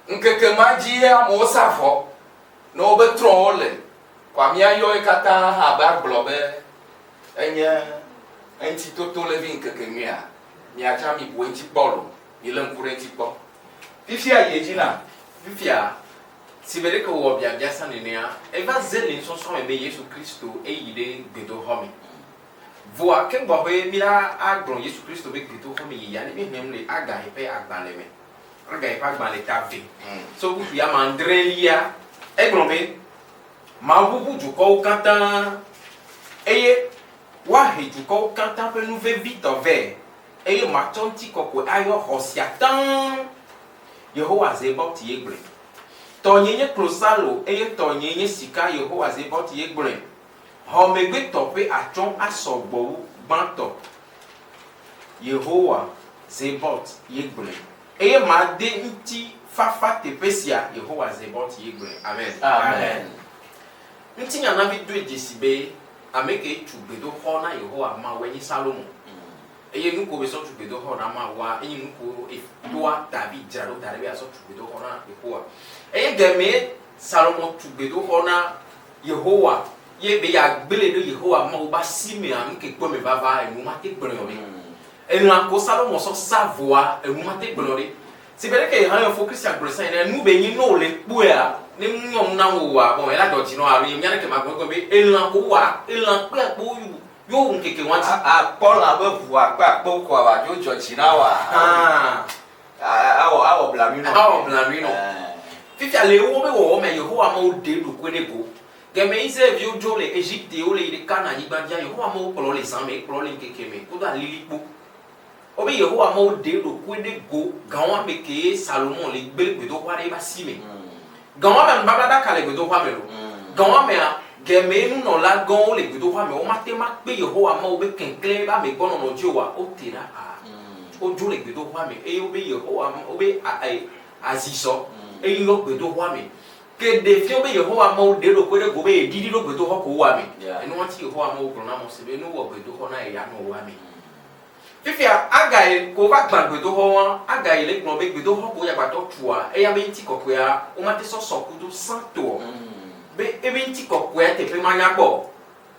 Ŋkeke ma dzi amewo sa avɔ ne wobe trɔ̃wo le. Kɔa míayɔ ye katã hã be agblɔ be enye ŋutitoto levi ŋkeke nyuia. Miatsã mibu eŋuti kpɔ loo. Milé ŋku ɖe eŋuti kpɔ. Fifia yi edzi na. Fifia, si be ɖeke wòwɔ biabia sã nenea, eva ze le nusɔsrɔ̃ me be Yesu Kristo eyi ɖe gbedoxɔ me. Vɔa ke gbɔxɔe míla agblɔ Yesu Kristo be gbedoxɔ me yiyia, ne míexlẽ nu le Agae ƒe agbalẽ me, Agae ƒe agbalẽ ta ve, so kpukpui ame adrelia, egblɔ be, Maʋuʋu dukɔwo katã, eye woahe dukɔwo katã ƒe nu vevitɔ vɛ, eye matsɔ ŋutikɔkɔe ayɔ xɔ sia taŋ. Yehowa Zebaot ye gblɔe. Tɔnyee nye klosalo, eye tɔnyee nye sika, Yehowa Zebaot ye gblɔe. Xɔ megbetɔ ƒe atsyɔ̃ asɔ gbɔ wu gbãtɔ, Yehowa Zebaot ye gblɔe. Eye made ŋutifafa teƒe sia, Yehowa Zebaot ye gblɔe. Amen. Amen. Ŋutinya na míedoe dzesi be ame ke tu gbedoxɔ na Yehowa Mawue nye Salomo. Eye nu ko be sɔ tu gbedoxɔ na Mawua, enye nu ko etoa David dzra ɖo da ɖi be yeasɔ tu gbedoxɔ na Yehowa. Eye gemee Salomo tu gbedoxɔ na Yehowa ye be yeagblẽe ɖo Yehowa Mawu be asi mea, nu ke kpɔ eme vava enu mate gblɔe o ɖe. Elã ko Salomo sɔ sa vɔa, enu mate gblɔe o ɖe. Si be ɖeke hã yɔfo Christian gblɔe sã ene, nu be nyi ne wòle kpɔea, ne nu nyɔ nu na wò oa, bon ela dzɔ dzi nɔ alo ye mía ɖeke magblɔ egɔme be elã ko wa, elã kpeakpewo yu yo ŋkeke wa dzi. Akpɔ lã be ʋu akpeakpewo koa wòadzo dzɔ dzi na wòa? Hã. Awɔ awɔ blanui nɔ. Awɔ blanui nɔ. Fifia le wo be wɔwɔ mea, Yehowa Mawu ɖe eɖokui ɖe go. Gɛmɛ Israelviwo dzo le Egipte wole yi ɖe Kanaan nyigba dzia, Yehowa Mawu kplɔ wo le zã me, ekplɔ wo le ŋkeke me kudo alilikpo. Wobe Yehowa Mawu ɖe eɖokui ɖe go gãwoa me kee Salomon le gble gbedoxɔa ɖe ebe asi me. Gãwoa mea nubablaɖaka le gbedoxɔa me lo. Gãwoa mea gɛmɛ nunɔla gãwo le gbedoxɔa me, womate ŋu akpe Yehowa Mawu be keklẽ ebe amegbɔnɔnɔ dzi oa, wote ɖa aa. Wodzo le gbedoxɔa me eye wobe Yehowa wobe azizɔ eyɔ gbedoxɔa me. Ke ɖe fia be Yehowa Mawu ɖe eɖokui ɖe go be yeɖiɖi ɖo gbedoxɔ ko woa me. Enua ŋuti Yehowa Mawu gblɔ na Mose be ne wowɔ gbedoxɔ na ye yeanɔ woa me. Fifia Agae ko va gbã gbedoxɔ wa, Agae le gblɔ be gbedoxɔ ko yagbatɔ tua eya be ŋutikɔkɔea womate sɔ sɔ kudo sãtoɔ be ebe ŋutikɔkɔea teƒe manya kpɔ o.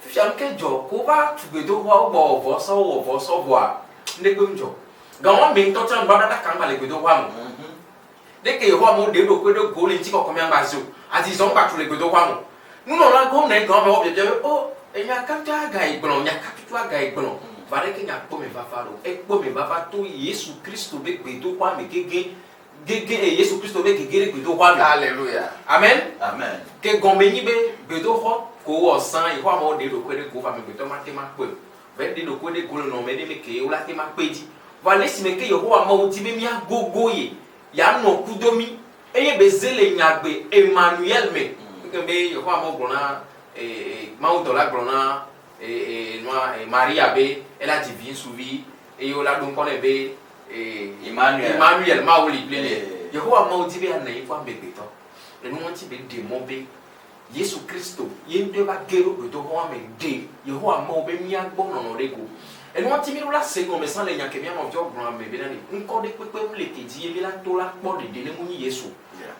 Fifia nuke dzɔ ko va tu gbedoxɔa wogbɔ wɔ vɔsɔ wowɔ vɔsɔ vɔa ŋɖekpe ŋdzɔ. Gawɔa me ŋutɔ tsã nubablaɖaka ŋgba le gbedoxɔa me o. Ɖeke Yehowa Mawu ɖe eɖokui ɖe go le ŋutikɔkɔe mea ŋgba zi o. Azizɔ ŋgba tu le gbedoxɔa me o. Nunɔla gɔ̃ nɔ egɔme wɔ biabia be, O, enya ka ŋutɔ Agae gblɔ? Nya ka tutu Agae gblɔ? Vɔ aleke nya kpɔ emevava ɖo? Ekpɔ emevava to Yesu Kristo be gbedoxɔa me gege, gege, e, Yesu Kristo be gege ɖe gbedoxɔa me. Hallelujah. Amen. Amen. Ke gɔme nyi be gbedoxɔ ko wowɔ zã Yehowa Mawu ɖe eɖokui ɖe go vɔ amegbetɔ mate ŋu akpɔe o. Vɔ eɖe eɖokui ɖe go le nɔnɔme ɖe me ke wolate ŋu akpɔe dzi. Vɔ ale si me ke Yehowa Mawu di be míagogo ye, yeanɔ kudo mí, eye be ze le nyagbe Emmanuel me. Eke be Yehowa Mawu gblɔ na mawudɔla gblɔ na nua Maria be ela dzi vi ŋsuvi eye wola ɖo ŋkɔ nɛ be Emmanuel. Emmanuel, Mawu li kpli mí. Yehowa Mawu di be yeanɔ anyi ku amegbetɔ. Enu ŋuti be ɖe mɔ be Yesu Kristo ye ŋutɔe va ge ɖo gbedoxɔa me ɖe Yehowa Mawu be mía gbɔ nɔnɔ ɖe go. Enua ŋuti míɖo la se gɔme sã le nya ke mía nɔviawo gblɔa me bena ɖe ŋkɔ ɖe kpekpe ŋu le ke dzi ye míla to la kpɔ ɖeɖe ne ŋu nyi Yesu.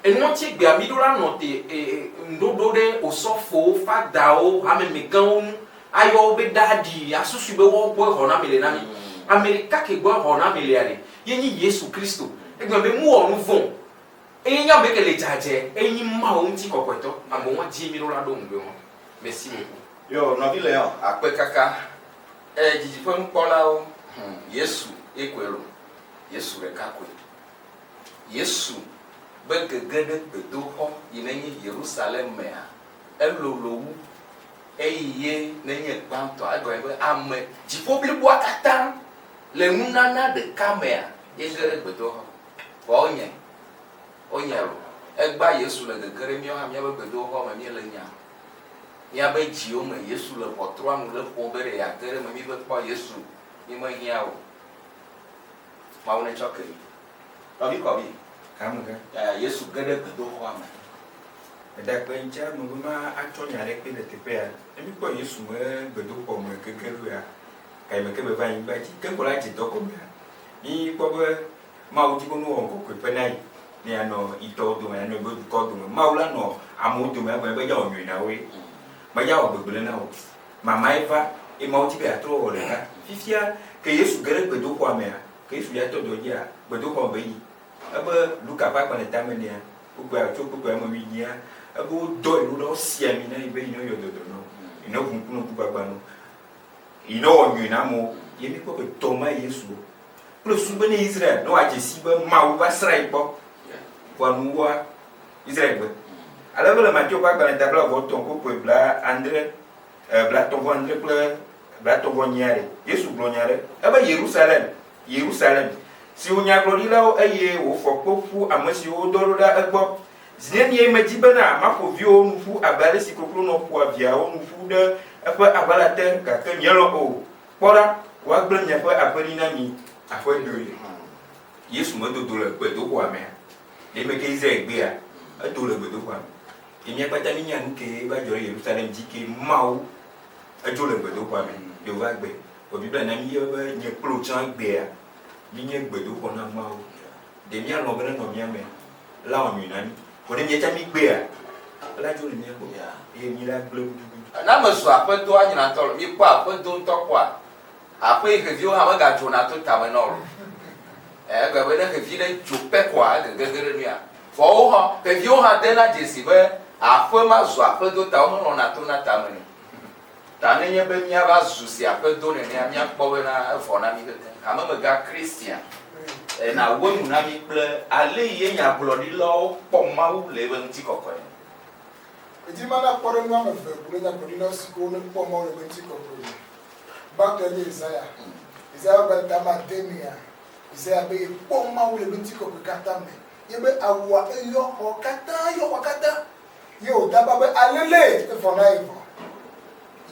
Enua ŋuti egbea míɖo la nɔ te ŋɖoɖo ɖe osɔfowo, fadawo, hamemegãwo ŋu ayɔ wo be ɖaɖi, asusui be woawo gbɔe xɔname le na mí. Ame ɖeka ke gbɔ xɔname lea ɖe, ye nyi Yesu Kristo. Egblɔ be mewɔ nu vɔ̃ o. Eye nye ame ke le dzadzɛ, eye nyi Mawu ŋutikɔkɔetɔ. Amewo hã dzie mi ɖo la ɖo ŋugbe wɔm. Merci beaucoup. Yo, nɔvi Leon, akpe kaka. E, didiƒe nukpɔlawo, hum, Yesu ye koe lo. Yesu ɖeka koe. Yesu be gege ɖe gbedoxɔ yi nenye Yerusalem mea, elolo wu eyi ye nenye gbãtɔa. Egɔme be ame dziƒo bliboa katã le nunana ɖeka mea, ye ge ɖe gbedoxɔ. Vɔ wonye, wonye lo. Egbea Yesu le gege ɖe míawo hã míaƒe gbedoxɔ me míele nya. Míabe dziwo me Yesu le ʋɔtrua nu le ƒom be ɖe yeage ɖe eme míve kpɔ Yesu mímehiã o. Mawu netsɔ ke mí. Nɔvi Kɔbi, Amegã. Yesu ge ɖe gbedoxɔa me. Meda akpe ŋtsia me be ma atsɔ nya ɖe kpe le teƒea. Ne míkpɔ Yesu me gbedoxɔ me gege ɖoea, gayime ke be va anyigba dzi ke ŋkɔ la dze dɔ gɔmea, míkpɔ be Mawu di be nuwɔwɔ kɔkɔe ƒe nayi ne yeanɔ yitɔwo dome, yeanɔ yeƒe dukɔwo dome. Mawu la nɔ amewo dome egblɔ be yawɔ nyui na woe, meyawɔ gbegblẽ na wo. Mamae va eye Mawu di be yeatrɔ wɔ ɖeka. Fifia ke Yesu ge ɖe gbedoxɔa mea, ke Yesu ya tɔ dɔ dzia, gbedoxɔa me be yi. Ebe Luka ƒe agbalẽ tame nea, kpukpuia tso kpukpuia me wuinyia, ebe wodɔe ɖo ɖa wosi ami na yi be yi ne yɔ dɔ dɔnɔwo, yi ne ʋu ŋku na ŋkugbagba nɔ, yi ne wɔ nyui na amewo. Ye míkpɔ be dɔ ma Yesu wɔ. Kple susu be ne Israel ne wòadze si be Mawu va srãe kpɔ, vɔa nuwua Israel gbe. Ale be le Mateo ƒe agbalẽ ta blaeve-vɔ-etɔ̃ kpukpui bla adre, blaetɔ̃ vɔ adre kple blaetɔ̃ vɔ enyia ɖe, Yesu gblɔ nya ɖe. Ebe Yerusalem, Yerusalem, si wu nyagblɔɖilawo eye wòfɔ kpo ƒu ame siwo wodɔ ɖo ɖa egbɔ. Zi nenie medi bena maƒo viwòwo nu ƒu abe ale si koklonɔ ƒoa viawo nu ƒu ɖe eƒe aʋala te, gake mielɔ̃ o. Kpɔ ɖa, woagblẽ miaƒe aƒe ɖi na mi aƒedoe. Yesu medo do le gbedoxɔa mea? Ɖe eme ke Israel gbea? Edo le gbedoxɔa me. Ke mía kpata mínya nu ke va dzɔ ɖe Yerusalem dzi ke Mawu edzo le gbedoxɔa me ye wòva gbe. Vɔ Biblia na míyɔ be nye kple wò tsã gbea, mínye gbedoxɔ na Mawu. Ɖe míalɔ̃ be nenɔ mía mea? Ela wɔ nyui na mí. Vɔ ne mía tsã mígbea, ela dzo le mía gbɔ eye mí la gblẽ gudugudu. Ne ame zu aƒedoa nyratɔ lo, míkpɔ aƒedo ŋutɔ kpɔa, aƒe yi xeviwo hã megadzona to tame na wo lo. Egblɔ be ne xevi ɖe dzo pɛ koa, egegege ɖe nuya. Vɔ wo hã, xeviwo hã dena dzesi be aƒe ma zu aƒedo ta womelɔ̃na tona tame nɛ o. Ta nenye be míava zu si aƒedo nenea, míakpɔ bena evɔ na mí kekeŋ. Hamemegã Christian, nàwu enu na mí kple aleyi ye nyagblɔɖilawo kpɔ Mawu le eƒe ŋutikɔkɔe me. Medi mana kpɔɖeŋu ame eve ku ɖe nyagblɔɖilawo si ke womekpɔ Mawu le eƒe ŋutikɔkɔe me. Gbãtɔe nye Yesaya. Yesaya ƒe agbalẽ ta ame ade mea, Yesaya be yekpɔ Mawu le eƒe ŋutikɔkɔe katã me. Ye be awua eyɔ xɔ katã, eyɔ xɔa katã. Ye wòdaba be alele evɔ na ye vɔ.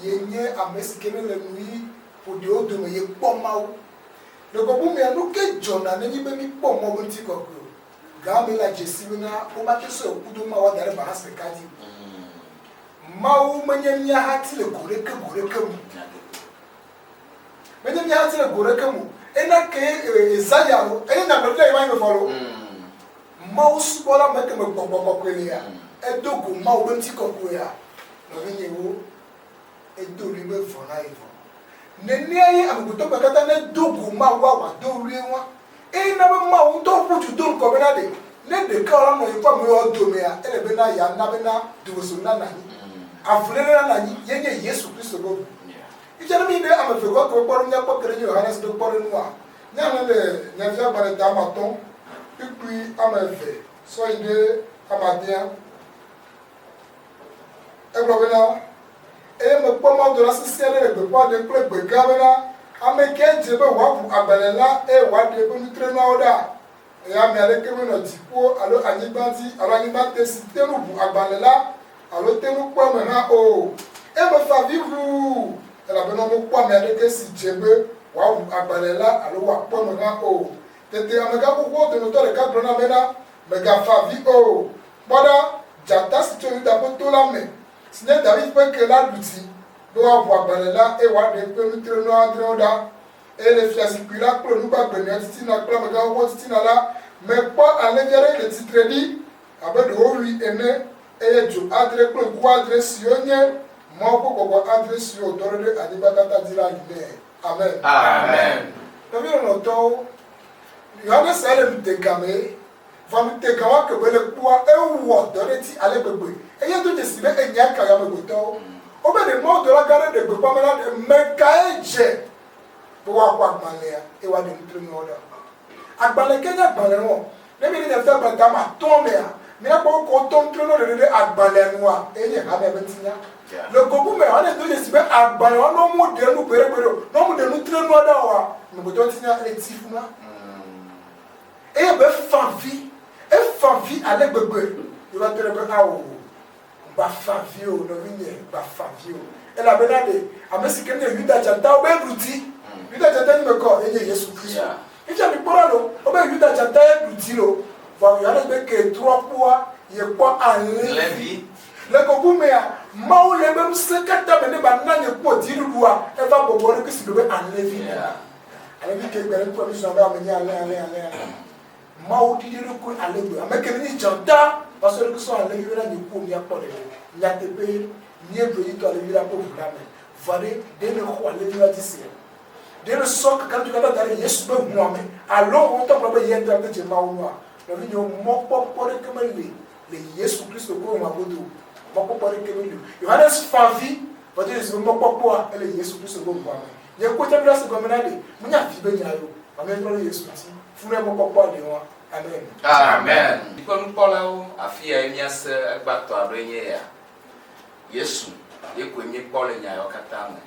Ye nye ame si ke mele nu ɣi ƒoɖiwo dome ye kpɔ Mawu. Le go bu mea, nu ke dzɔna nenye be míkpɔ Mawu ƒe ŋutikɔkɔe o? Gã me la dzesi bena womate sɔe ku do Mawu ada ɖe balance ɖeka dzi o. Mawu menye mía hati le go ɖeke go ɖeke me o. Menye mía hati le go ɖeke me o. Ena ke Yesaya lo, enye nyagblɔɖila yi va yi me vɔ lo. Mawu subɔla me ke me gbɔgbɔ kɔkɔe lea, edo go Mawu be ŋutikɔkɔea, nɔvinyewo, edo ɣli be vɔ na ye vɔ. Nenea ye amegbetɔ ƒe katã ne do go Mawua wòado ɣlie ŋua, eye na be Mawu ŋutɔ ƒu du do ŋkɔ bena ɖe, ne ɖekawɔla nɔ yeƒe amewo domea, ele bena yeana bena domeso nanɔ anyi, avuléle nanɔ anyi, ye nye Yesu Kristo ƒe ʋu. Fifia ne míɖe ame eve gɔ̃ ke ƒe kpɔɖeŋu míakpɔ ke ɖe nye Yohanes ƒe kpɔɖeŋua, míaxlẽ le Nyaviagbalẽ ta ame atɔ̃, kpukpui ame eve sɔ yi ɖe ame adea. Egblɔ bena, Eye mekpɔ mawudɔla sesẽ aɖe le gbeƒã ɖem kple gbe gã bena, Ame kae dze be wòaʋu agbalẽ la eye wòaɖe eƒe nutrenuawo ɖa? Eye ame aɖeke menɔ dziƒo alo anyigba dzi alo anyigba te si te ŋu ʋu agbalẽ la alo te ŋu kpɔ eme hã o. Eye mefa avi ʋuu, elabena womekpɔ ame aɖeke si dze be wòaʋu agbalẽ la alo wòakpɔ eme hã o. Tete amegã xoxoawo dometɔ ɖeka gblɔ nam bena, Mègafa avi o! Kpɔ ɖa, dzata si tso Yuda ƒe to la me, si nye David ƒe ke la ɖu dzi, be woaʋu agbalẽ la eye wòaɖe eƒe nutrenu adrewo ɖa. Eye le fiazikpui la kple nu gbagbe nɔewo titina kple amegã xoxowo titina la, mekpɔ alẽvi aɖe le tsitre ɖi abe ɖe wowui ene, eye dzo adre kple ŋku adre siwo nye Mawu ƒe gbɔgbɔ adre siwo wòdɔ ɖo ɖe anyigba katã dzi la li nɛ. Amen. Amen. Nɔvi lɔlɔ̃tɔwo, Yohanes ya le ŋutega mee. Vɔ ŋutega wa ke be le kpɔa, ewɔ dɔ ɖe edzi ale gbegbe. Eye do dzesi be enya ka amegbetɔwo. Wobe ɖe mawudɔla gã aɖe ɖe gbeƒã bena ɖe mekae dze be woaxɔ agbalẽa eye woaɖe nutrenuawo ɖa. Agbalẽ ke nye agbalẽ wɔ. Ne míele nya fia agbalẽ tame atɔ̃ mea, míakpɔ wokɔ wotɔ nutrenuwo ɖeɖe ɖe agbalẽa nua, eye nye hamea ƒe ŋutinya. Le go bu mea, woane do dzesi be agbalẽa ne womeɖe enu gbeɖegbeɖe o, ne womeɖe nutrenua ɖa oa, amegbetɔ ŋutinya ele ti funa. Eye be fa vi, efa vi ale gbegbe, ye va te ɖe be ao, gba fa vi o, nɔvinye, gba fa vi o. Elabena ɖe ame si ke nye Yuda dzatawo be ɖu dzi. Yuda dzata nyi me kɔ, enye Yesu Kristo. Fifia mi kpɔ ɖa lo, wobe Yuda dzata ye ɖu dzi lo. Vɔ Yohanes be ke trɔ kpɔa, ye kpɔ alẽvi. Le go bu mea, Mawu le ebe ŋusẽ katã me ne ba na nye kpɔ dziɖuɖua, eva bɔbɔ eɖokui si be alẽvi nene. Alẽvi ke gbe ɖe ŋkɔ mi zɔ be ame nye alẽ, alẽ, alẽ, alẽ. Mawu ɖiɖi eɖokui ale gbe. Ame ke nenye dzata va sɔ eɖokui sɔ alẽvi bena nye ku míakpɔ ɖeɖe. Nyateƒee, míeɖu edzi to alẽvi la ƒe ʋu la me. Vɔa ɖe, ɖe nèxɔ alẽvi la dzi sea? Ɖe nèsɔ kakaɖedzi katã da ɖe Yesu ƒe ʋua me alo wò ŋutɔ gblɔ be ye ŋutɔ yeate dze Mawu ŋua? Nɔvinyewo, mɔkpɔkpɔ ɖeke meli le Yesu Kristo ƒe ʋua godo o. Mɔkpɔkpɔ ɖeke meli o. Yohanes fa avi va do dzesi be mɔkpɔkpɔa ele Yesu Kristo ƒe ʋua me. Nye ku tse ɖo asi gɔme na ɖe, menye avi be nya yo, vɔ míetrɔ ɖe Yesu ŋuti, funu mɔkpɔkpɔa ɖe ŋua. Amen. Amen. Miƒe nukpɔlawo, afiyae míase egbãtɔa ɖoe nye ya. Yesu ye koe míekpɔ le nya yawo katã me.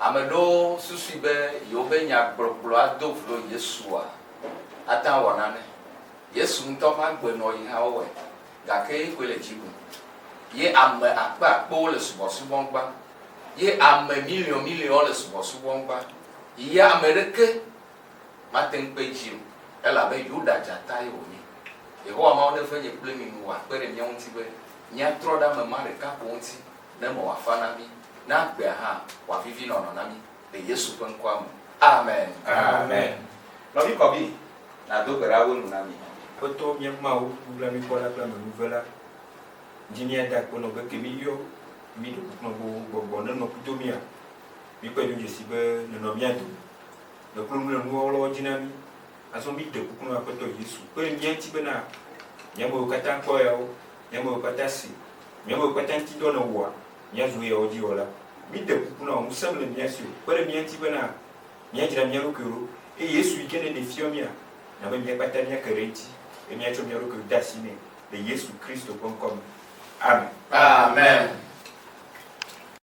Ame ɖewo susui be yewobe nyagblɔgblɔ ado vlo Yesua ate ŋu awɔ nane. Yesu ŋutɔ ƒe agbenɔɣi hã wowɔe, gake ye koe le dzi ɖum. Ye ame akpeakpewo le subɔsubɔm gbã. Ye ame miliɔn miliɔnwo le subɔsubɔm gbã. Ye ame ɖeke mate ŋu kpe edzi o, elabe Yuda dzata ye wònye. Yehowa Mawu neve nye kple mi nu wòakpe ɖe mía ŋuti be míatrɔ ɖe ame ma ɖeka ko ŋuti ne eme wòafa na mí, ne agbea hã wòavivi nɔnɔ na mí le Yesu ƒe ŋkɔa me. Amen. Amen. Nɔvi Kɔbi, nàdo gbe ɖa wu enu na mí. Aƒetɔ mía Mawu, nublanuikpɔla kple amenuvela, dzi míada akpe nɔ be ke míyɔ mí ɖe kuku nɔ be wò gbɔgbɔ nenɔ kudo mía. Míkpɔe do dzesi be nènɔ mía dome. Nèklo nu le nuwɔwlɔwo dzi na mí. Azɔ míɖe kuku na Aƒetɔ Yesu kpe ɖe mía ŋuti bena mía amewo katã kpɔ yawo, mía amewo katã se, mía amewo katã ŋuti dɔ nèwɔa, míazu eyawo dzi wɔla. Míɖe kuku na wò, ŋusẽ mele mía si o, kpe ɖe mía ŋuti bena míadzra mía ɖokuiwo ɖo, eye Yesu yi ke nèɖe fiɔ mía, na be mía kpata míake ɖe eŋuti, eye míatsɔ mía ɖokuiwo de asi nɛ le Yesu Kristo ƒe ŋkɔ me. Amen. Amen.